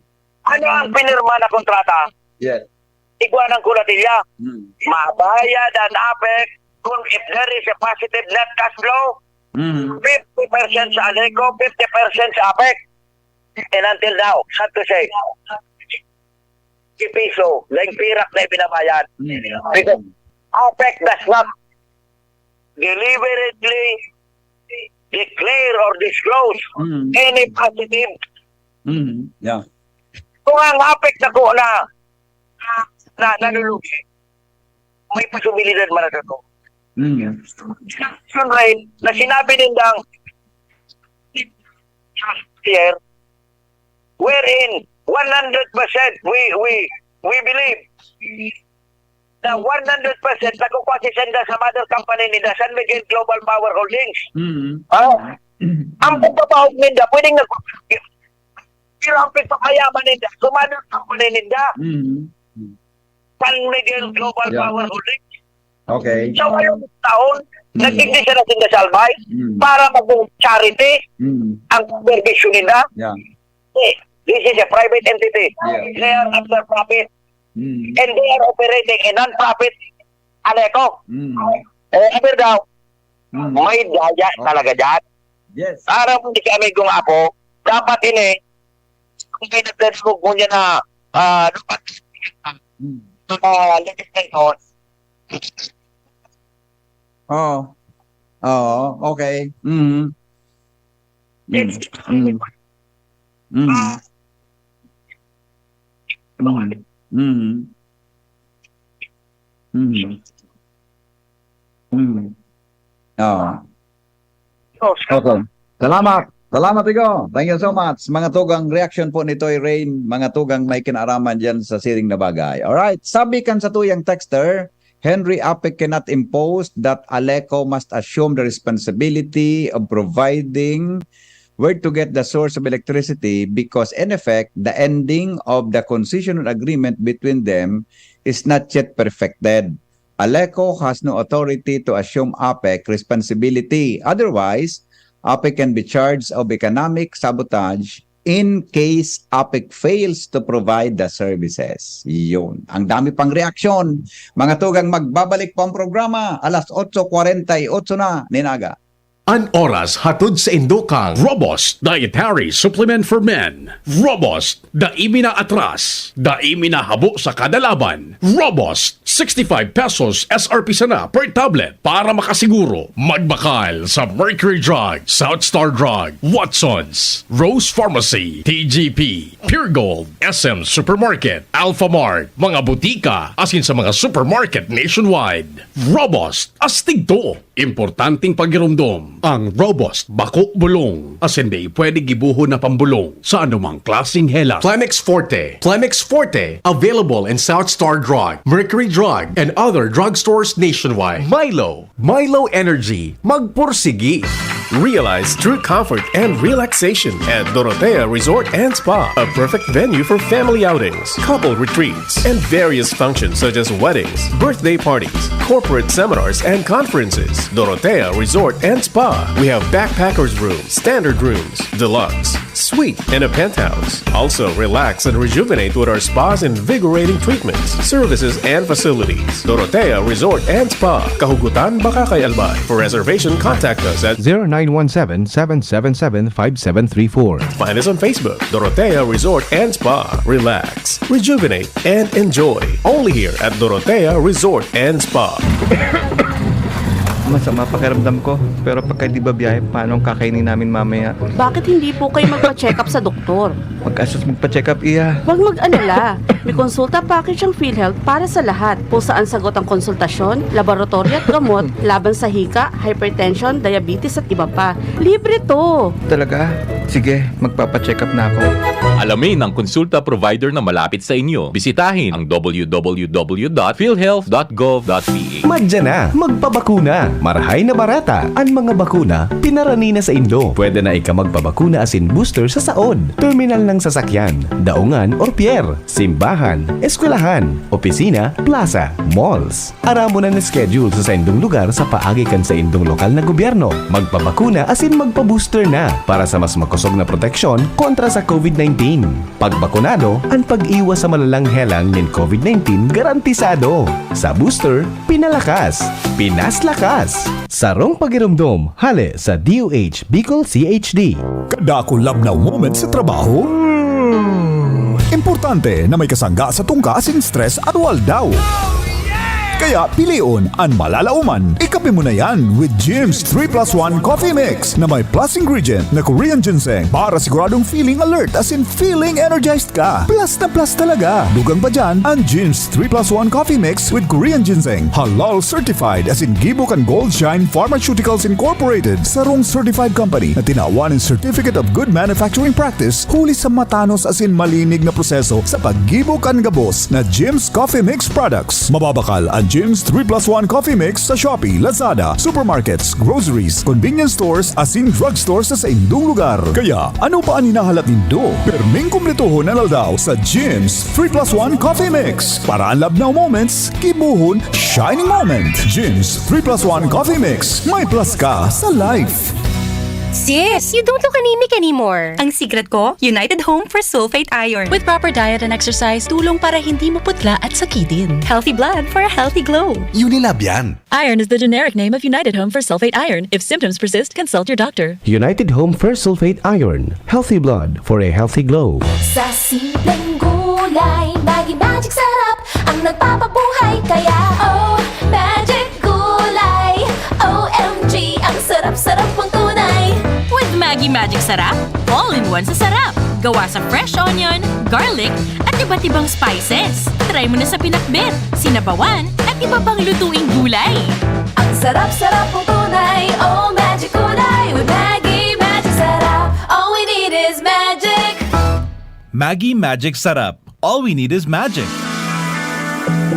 Ano ang pinirma na kontrata? Yes. Igwa ng Kulatilla. Mm. Mabayad ang APEC kung if there is a positive net cash flow, Mm. fifty percent sa ALECO, fifty percent sa APEC. And until now, sad to say, si piso, daing pirak na ibinabayad. Mm. Because APEC does not deliberately declare or disclose Mm. any positive. Mm. Yeah. Kung ang APEC na ko na, na nalulugi, may posibilidad man na to. Mm. Action rate na sinabi nindang here, wherein one hundred percent we, we, we believe na one hundred percent nakukuha si Senda sa mother company ninda, San Miguel Global Power Holdings. Mm. Ah, ang pagbabahog ninda, pwedeng nag-, pero ang pagpakayaman ninda, sa mother company ninda, Mm. San Miguel Global Yeah. Power Holdings. Okay. Sa walong taon, Mm. nagdigdi sila sa Albay Mm. para mag-charity Mm. ang serbisyo ninda. Yeah. Eh, this is a private entity. Yeah. They are after profit. Mm. And they are operating a non-profit ALECO. Mm. Eh, aber daw, Mm. may daya Okay. talaga dyan. Yes. Aram mo ni si Amigo nga ako, dapat ini, kung may nagdadagog mo niya na, ah, dapat, Mm. ah, legislator. Oo. Oo, okay. Mm. Mm. It's Mm. Mm. Mm. Mm. Mm. Mm. Oo. Oh, Okay. Salamat. Salamat, Igo. Thank you so much. Mga tugang reaction po ni Toy Rain, mga tugang may kinaaraman dyan sa siring na bagay. Alright. Sabi kan sa tuyang texter, Henry APEC cannot impose that ALECO must assume the responsibility of providing where to get the source of electricity because, in effect, the ending of the concession agreement between them is not yet perfected. ALECO has no authority to assume APEC responsibility. Otherwise, APEC can be charged of economic sabotage in case APEC fails to provide the services. Yun. Ang dami pang reaksyon. Mga tugang, magbabalik po ang programa. Alas otso kwarenta y otso na, ninaga. An oras hatod sa indokang Robust Dietary Supplement for Men. Robust, dai mi naatras, dai mi nahabo sa kada laban. Robust, sixty-five pesos S R P sana per tablet. Para makasiguro, magbakal sa Mercury Drug, South Star Drug, Watson's, Rose Pharmacy, T G P, Pure Gold, S M Supermarket, Alpha Mart, mga butika, asin sa mga supermarket nationwide. Robust, astig to. Importanteng pagiromdom, ang Robust bako bulong, asin dai pwede gibohon na pambulong sa anumang klaseng helat. Plemex Forte. Plemex Forte, available in South Star Drug, Mercury Drug, and other drugstores nationwide. Milo. Milo Energy. Magpursigi. Realize true comfort and relaxation at Dorotea Resort and Spa, a perfect venue for family outings, couple retreats, and various functions such as weddings, birthday parties, corporate seminars, and conferences. Dorotea Resort and Spa. We have backpackers room, standard rooms, deluxe, Suite in a penthouse. Also, relax and rejuvenate with our spa's invigorating treatments, services, and facilities. Dorotea Resort and Spa, Kahugutan, Bacacay, Albay. For reservation, contact us at zero nine one seven, seven seven seven, five seven three four. Find us on Facebook, Dorotea Resort and Spa. Relax, rejuvenate, and enjoy. Only here at Dorotea Resort and Spa. Masama pakiramdam ko, pero pagka di ba biyahe, paano ang kakainin namin mamaya? Bakit hindi po kayo magpa-check up sa doktor? Magkasos magpa-check up, iya. Huwag mag-alala. May konsulta package ang PhilHealth para sa lahat, kung saan sagot ang konsultasyon, laboratory at gamot laban sa hika, hypertension, diabetes at iba pa. Libre to! Talaga? Sige, magpapacheck up na ako. Alamin ang konsulta provider na malapit sa inyo. Bisitahin ang w w w dot philhealth dot gov dot p h. Madya na, magpabakuna. Marahay na barata an mga bakuna, pinarani na saindo. Pwede na ika magpabakuna asin booster sa saod, terminal ng sasakyan, daungan or pier, simbahan, eskwelahan, opisina, plaza, malls. Aramon an schedule sa saindong lugar sa paagi kan saindong lokal na gobyerno. Magpabakuna asin magpa-booster na para sa mas makosog na proteksyon kontra sa covid nineteen. Pagbakunado, an pag-iwas sa malalang helang nin covid nineteen garantisado. Sa booster, pinalakas, pinaslakas. Sarong pagiromdom, hale sa D O H Bicol C H D. Kadakul labnaw moment sa trabaho? Importante na may kasangga sa tungka asin stress at waldaw. Kaya pilion an malalaoman. Ikape mo na yan with Jim's three plus one Coffee Mix na may plus ingredient na Korean ginseng para siguradong feeling alert asin feeling energized ka. Plus na plus talaga. Dugang pa dyan, ang Jim's three plus one Coffee Mix with Korean ginseng. Halal certified asin gibo kan Gold Shine Pharmaceuticals Incorporated, sarong certified company na tinawan nin Certificate of Good Manufacturing Practice huli sa matanos asin malinig na proseso sa paggibo kan gabos na Jim's Coffee Mix products. Mababakal ang Jim's three plus one Coffee Mix sa Shopee, Lazada, supermarkets, groceries, convenience stores asin drugstore sa saindong lugar. Kaya, ano pa an hinahalat nindo? Pirming kumpletohon an aldaw sa Jim's three plus one Coffee Mix. Para an labnaw moments, gibohon shining moment. Jim's three plus one Coffee Mix. May plus ka sa life. Sis, you don't look anemic anymore. Ang secret ko, United Home for Sulfate Iron. With proper diet and exercise, tulong para hindi maputla at sakitin. Healthy blood for a healthy glow. Unilab yan. Iron is the generic name of United Home for Sulfate Iron. If symptoms persist, consult your doctor. United Home for Sulfate Iron. Healthy blood for a healthy glow. Sa simpleng gulay, Maggi Magic Sarap ang nagpapabuhay. Kaya, oh, Magic Gulay. O M G, ang sarap-sarap mong tunay. With Maggi Magic Sarap, all in one sa sarap. Gawa sa fresh onion, garlic, at iba't ibang spices. Try mo na sa pinakbet, sinabawan, at iba pang lutuing gulay. Ang sarap-sarap mong tunay. Oh, Magic Gulay with Maggi Magic Sarap. All we need is magic. Maggi Magic Sarap. All we need is magic.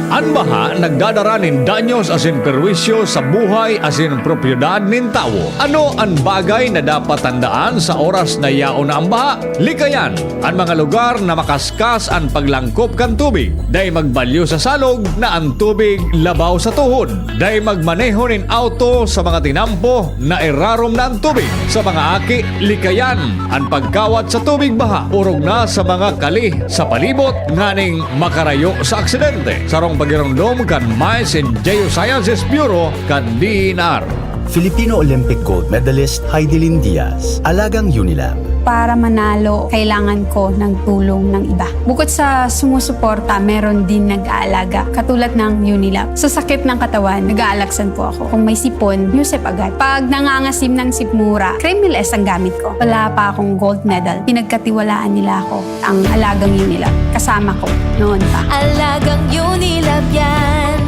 An baha nagdadara nin danyos asin perwisyo sa buhay asin propiedad nin tawo. Ano an bagay na dapat tandaan sa oras na yaon na an baha? Likayan an mga lugar na makaskas an paglangkop kan tubig. Dai magbalyo sa salog na an tubig labaw sa tuhod. Dai magmaneho nin awto sa mga tinampo na irarom na an tubig. Sa mga aki, likayan an pagkawat sa tubig baha, orog na sa mga kali sa palibot nganing makarayo sa aksidente. Sarong pagiromdom kan MICE and Geosciences Bureau kan D E N R. Filipino Olympic gold medalist Heidelin Diaz, alagang Unilab. Para manalo, kailangan ko ng tulong ng iba. Bukod sa sumusuporta, meron din nag-aalaga, katulad ng Unilab. Sa sakit ng katawan, nag-aalaksan po ako. Kung may sipon, Newsep agad. Pag nangangasim ng sikmura, Cremeless ang gamit ko. Wala pa akong gold medal, pinagkatiwalaan nila ako. Ang alagang Unilab, kasama ko noon pa. Alagang Unilab yan.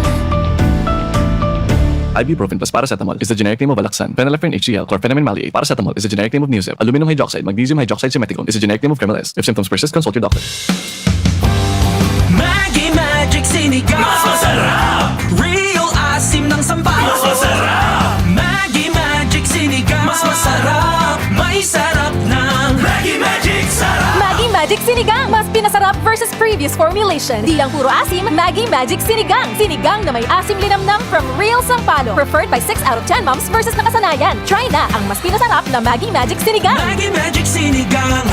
Ibuprofen plus paracetamol is the generic name of Alaxan. Phenylephrine H C L, chlorphenamine maleate. Paracetamol is the generic name of Newsep. Aluminum hydroxide, magnesium hydroxide simeticone is the generic name of Cremeless. If symptoms persist, consult your doctor. Maggi Magic Sinigang. Mas masarap. Real asim ng sampalok. Mas masarap. Maggi Magic Sinigang. Mas masarap. May sarap ng Maggi Magic Sarap. Maggi Magic Sinigang. Mas pinasarap versus Previous formulation. Di lang puro asim, Maggi Magic Sinigang. Sinigang na may asim linamnam from real sampalok. Preferred by six out of ten moms versus nakasanayan. Try na ang mas pinasarap na Maggi Magic Sinigang. Maggi Magic Sinigang.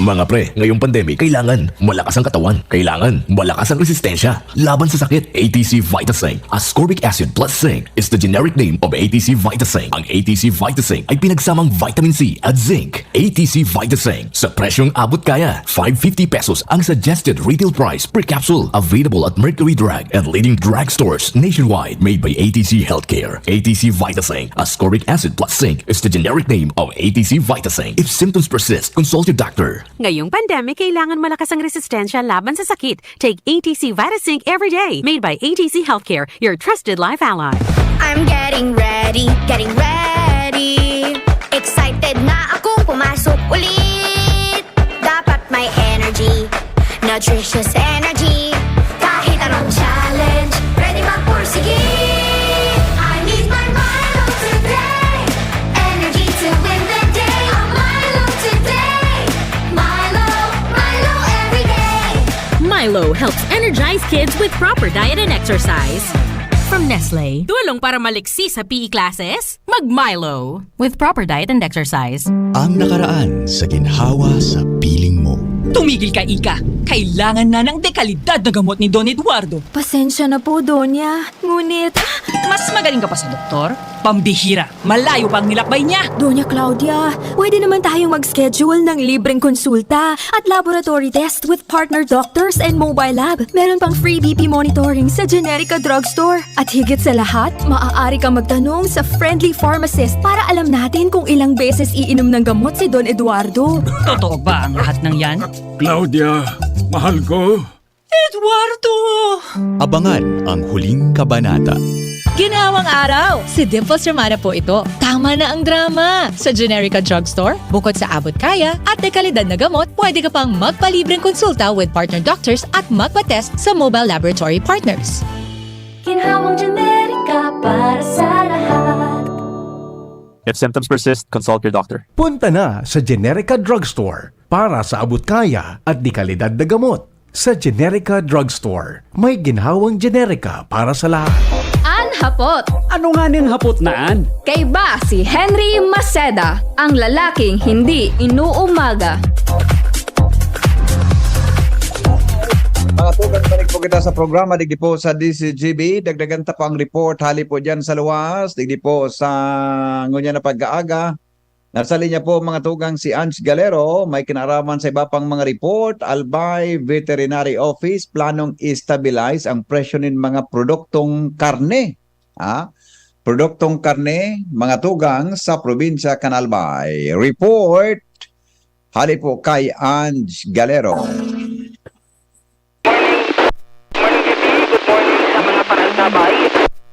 Mga pre, ngayong pandemic, kailangan malakas ang katawan. Kailangan malakas ang resistensya laban sa sakit. A T C Vitasync, ascorbic acid plus zinc, is the generic name of A T C Vitasync. Ang A T C Vitasync ay pinagsamang vitamin C at zinc. A T C Vitasync, sa presyong abot kaya, five fifty pesos ang suggested retail price per capsule. Available at Mercury Drug and leading drugstores nationwide. Made by A T C Healthcare. A T C Vitasync, ascorbic acid plus zinc, is the generic name of A T C Vitasync. If symptoms persist, consult your doctor. Ngayong pandemic, kailangan malakas ang resistensya laban sa sakit. Take A T C Vitasync every day. Made by A T C Healthcare, your trusted life ally. I'm getting ready, getting ready. Excited na akong pumasok ulit. Dapat may energy, nutritious energy. Kahit anong challenge, ready magpursige. I need my Milo today. Energy to win the day. A Milo today. Milo, Milo every day. Milo helps energize kids with proper diet and exercise. From Nestle. Tulong para maliksi sa P E classes? Mag Milo. With proper diet and exercise. Ang nakaraan sa ginhawa sa piling mo. Tumigil ka, Ika. Kailangan na ng dekalidad na gamot ni Don Eduardo. Pasensya na po, Donya. Ngunit... Mas magaling ka pa sa doktor? Pambihira. Malayo pa ang nilakbay niya. Donya Claudia, pwede naman tayong mag-schedule ng libreng konsulta at laboratory test with partner doctors and mobile lab. Meron pang free B P monitoring sa Generica Drugstore. At higit sa lahat, maaari kang magtanong sa friendly pharmacist para alam natin kung ilang beses iinom ng gamot si Don Eduardo. Totoo ba ang lahat ng yan? Claudia, mahal ko. Eduardo! Abangan ang huling kabanata. Ginhawang araw! Si Dimples Romana po ito. Tama na ang drama! Sa Generica Drugstore, bukod sa abot kaya at dekalidad na gamot, pwede ka pang magpalibreng konsulta with partner doctors at magpa-test sa mobile laboratory partners. Ginhawang Generica para sa lahat. If symptoms persist, consult your doctor. Punta na sa Generica Drugstore para sa abot kaya at dekalidad na gamot. Sa Generica Drugstore, may ginhawang Generica para sa lahat. An hapot. Ano nga ning hapot na an? Kaiba si Henry Maceda, ang lalaking hindi inuumaga. Mga tugang, balik po kita sa programa digdi po sa D C G B. Dagdagan ta po ang report hali po diyan sa luwas digdi po sa ngunyan na pag-aaga. Nasa linya po, mga tugang, si Ange Galero, may kinaraman sa iba pang mga report. Albay Veterinary Office planong i-stabilize ang presyo nin mga produktong karne. Ha? Produktong karne, mga tugang, sa probinsya kan Albay. Report, hali po kay Ange Galero. Morning, G P. Good morning sa mga parantabay.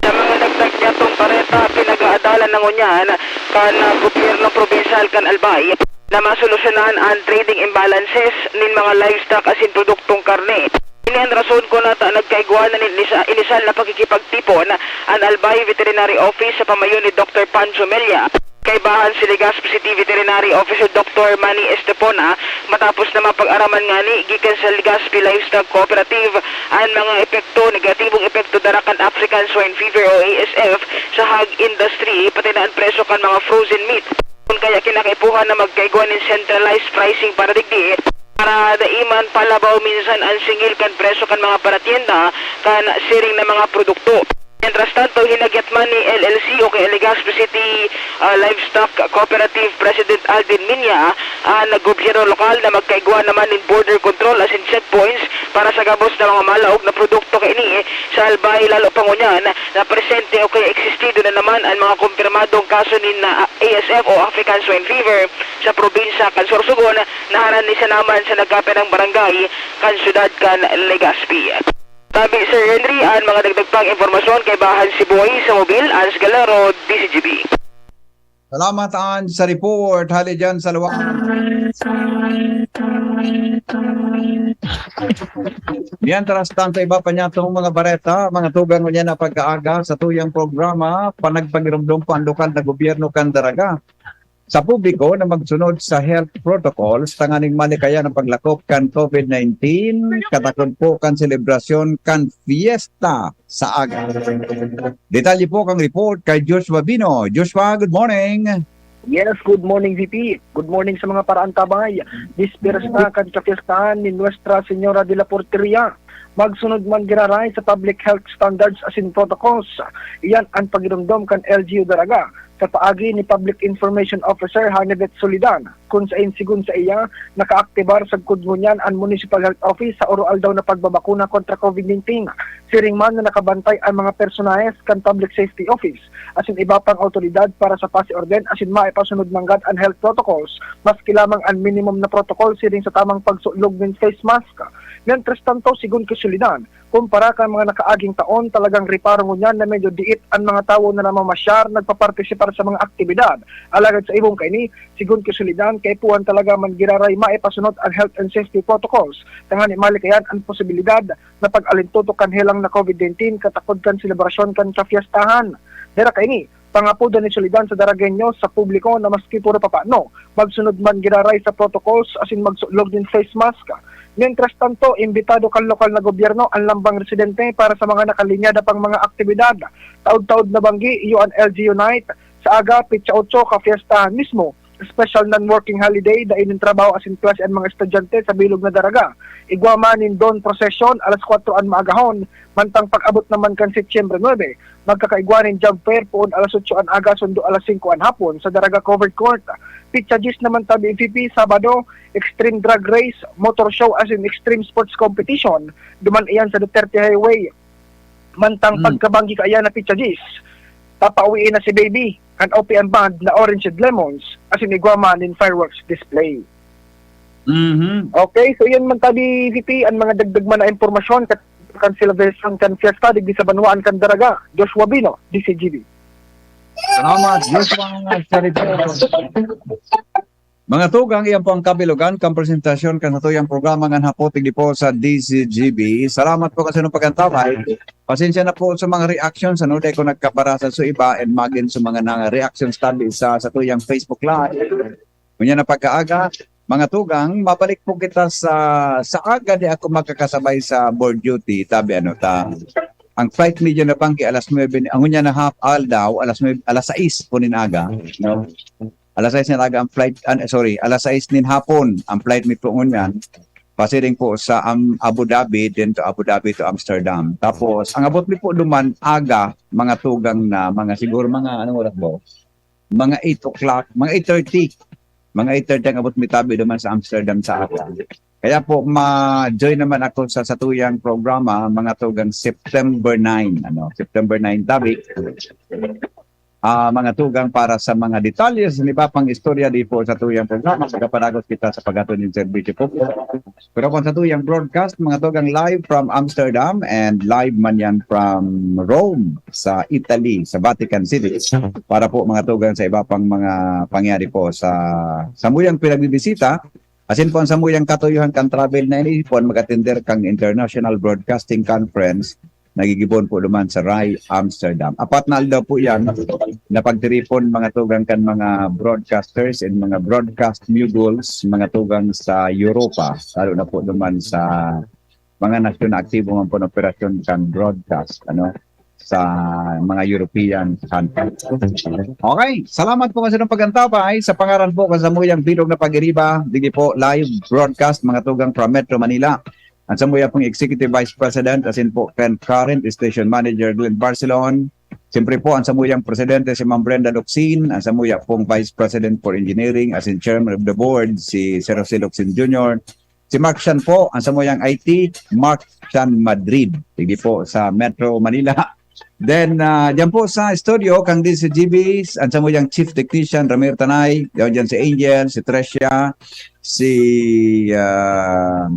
Sa mga dagdag niyatong bareta, pinag-aadalan na ngunyan kan, ah, gobyerno probinsyal kan Albay na masolusyonan an trading imbalances nin mga livestock asin produktong karne. Ini an rason kun ata nagkaigwa na nin inisa-, inisal na pakikipagtipon an Albay Veterinary Office sa pamayo ni Doktor Pancho Mella. Kaibahan si Legazpi City Veterinary Officer Doktor Manny Estepona matapos na mapag-araman ngani gikan sa Legazpi Livestock Cooperative an mga epekto, negatibong epekto dara kan African Swine Fever o A S F sa hog industry, pati na an presyo kan mga frozen meat. Kun kaya kinakaipuhan na magkaigwa nin centralized pricing para digdi, para dai man palabaw minsan an singil kan presyo kan mga paratienda kan siring na mga produkto. Mientras tanto, hinagyat man ni L L C o kay Legazpi City, ah, Livestock Cooperative President Aldin Minya an gobyerno lokal na magkaigwa naman nin border control asin checkpoints para sa gabos na mga malaog na produkto kaini sa Albay, lalo pa ngunyan na presente o kaya existido na naman an mga kumpirmadong kaso nin, ah, A S F o African Swine Fever sa probinsya kan Sorsogon na haran ni sanaman sa nagkapirang barangay kan syudad kan Legazpi. Tabi, Sir Henry, an mga dagdag pang impormasyon kaibahan si Boy sa Mobil, Ans Galero, D C G B. Salamat, Ans, sa report. Hali dyan sa luwa. Mientras tanto, iba pa niya itong mga bareta, mga tugang niya na pagkaaga sa tuyang programa, panagpangirumdom po ang lokal na gobyerno kan Daraga. sa publiko na magsunod sa health protocols tanganing malikayan ang paglakop kan COVID nineteen, katakod po kan selebrasyon kan fiesta sa aga. Detalye po kang report kay Joshua Bino. Joshua, good morning. Yes, good morning, V P. Good morning sa mga paraantabay. Dispersna kan kapiestahan ni Nuestra Señora de la Porteria. Magsunod man giraray sa public health standards asin protocols. Iyan ang pagiromdom kan L G U Daraga sa paagi ni Public Information Officer Hanibet Solidan, kun sain sigon sa iya, nakaaktibar sagkod ngunyan an Municipal Health Office sa oro-aldaw na pagbabakuna kontra COVID nineteen. Siring man na nakabantay ang mga personahes kan Public Safety Office asin iba pang awtoridad para sa pasiorden asin maipasunod nanggad an health protocols, maski lamang an minimum na protocol siring sa tamang pagsulog nin face mask. Mientras tanto, sigon ki Solidan, kumpara kan mga nakaaging taon, talagang reparo ngunyan na medyo diit an mga tawo na namamasyar, nagpapartisipar sa mga aktibidad. Alagad sa ibong kaini, sigon ki Solidan, kaipuhan talaga man giraray maipasunod an health and safety protocols, tanganing malikayan an posibilidad na pag-alintutok kan helang na COVID nineteen katakod kan selebrasyon kan kafiestahan. Dara kaini, pangapodan ni Solidan sa Daragueño sa publiko na maski puro papano, magsunod man giraray sa protocols asin magsulog nin face mask. Mientras tanto, imbitado kan lokal na gobyerno an lambang residente para sa mga nakalinyada pang mga aktibidad. Taod-taod na banggi, iyo an L G U Night, sa aga, pitsa otso, kafiestahan mismo. Special non-working holiday, dai nin trabaho asin klase an mga estudyante sa bilog na Daraga. Igwa man nin dawn procession, alas kwatro an maagahon, mantang pag-abot naman kan Setyembre nuebe, magkakaigwa nin job fair poon alas otso an aga sundo alas singko an hapon sa Daraga Covered Court. Pitsa dyes naman tabi V P, Sabado, extreme drag race, motor show asin extreme sports competition, duman iyan sa Duterte Highway. Mantang Hmm. pagkabanggi kaiyan na pitsa dyes, papauwiin na si Baby, kan O P M band na Orange and Lemons, asin igwa man nin fireworks display. Mhm. Okay, so yan man tabi, V P, ang mga dagdag man na impormasyon kat kan celebration kan fiesta digdi sa banwaan kan Daraga. Joshua Bino, D C G B. Salamat, Joshua, sa report. Mga tugang, iyan po ang kabilugan kan presentasyon kan satuyang programa ngan hapot digdi po sa D C G B. Salamat po kasi ng pag-antabay. Pasensya na po sa mga reactions, ano, dahil ko nagkabarasa sa iba and magin sa mga na reactions tabi sa satuyang Facebook Live. Unya na pagkaaga, mga tugang, mabalik po kita sa, sa aga di ako magkakasabay sa board duty, tabi ano ta. Ang flight medyo nabanggi alas nuebe, ang unya na half hour daw, alas nuebe, alas sais po nin aga, no? Alas sais nin aga ang flight, ah, sorry, alas sais nin hapon ang flight mi po ngunyan. Pasiring po sa, um, Abu Dhabi, then to Abu Dhabi to Amsterdam. Tapos, ang abot mi po duman, aga, mga tugang na, mga siguro mga, anong oras ba? Mga eight o'clock, mga eight thirty. Mga eight thirty ang abot mi tabi duman sa Amsterdam sa aga. Kaya po, ma-join naman ako sa satuyang programa, mga tugang September nine, ano, September nine tabi. Ah, mga tugang, para sa mga detalye sa iba pang istorya di po satuyang programa, magpapanagot kita sa paghatod nin serbisyo po. Pero kung satuyang broadcast, mga tugang, live from Amsterdam and live man yan from Rome sa Italy, sa Vatican City. Para po, mga tugang, sa iba pang mga pangyari po sa samuyang pinagbibisita, asin po ang samuyang katuyohan kan travel na iniipon, mag-atender kang International Broadcasting Conference, nagigibon po duman sa Rai, Amsterdam. Apat na aldaw po yan na pagtiripon, mga tugang, kan mga broadcasters and mga broadcast moguls, mga tugang, sa Europa, lalo na po duman sa mga nasyon na aktibo man po ng operasyon kan broadcast, ano, sa mga European countries. Okay, salamat po kasi ng pag-antabay. Sa pangaran po kan samuyang bilog na pag-iriba, digdi po live broadcast, mga tugang, from Metro Manila. Ang samuya pong Executive Vice President, asin po kan current Station Manager Glenn Barcelon. Siyempre po, ang samuyang Presidente si Ma'am Brenda Locsin, ang samuya pong Vice President for Engineering, asin Chairman of the Board si Sir Jose Locsin Junior, si Mark Chan po, ang samuyang I T, Mark Chan Madrid. Digdi po sa Metro Manila. Then, ah, diyan po sa studio, kang D C G B, ang samuyang Chief Technician, Ramir Tanay, diyan, diyan si Angel, si Trecia, si, ah,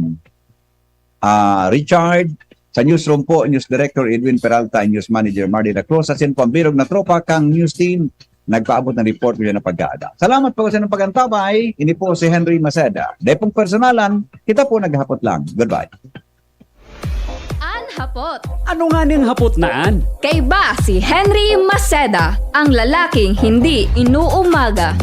ah, Richard, sa newsroom po, News Director Edwin Peralta, and News Manager Marley Lacrosa, asin po ang bilog na tropa kang news team, nagpaabot ng report ko yan ng pag-aaga. Salamat po sa inyong pag-antabay. Ini po si Henry Maceda. Dahil pong personalan, kita po naghapot lang. Goodbye. An hapot. Ano nga ning hapot na an? Kaiba si Henry Maceda, ang lalaking hindi inuumaga.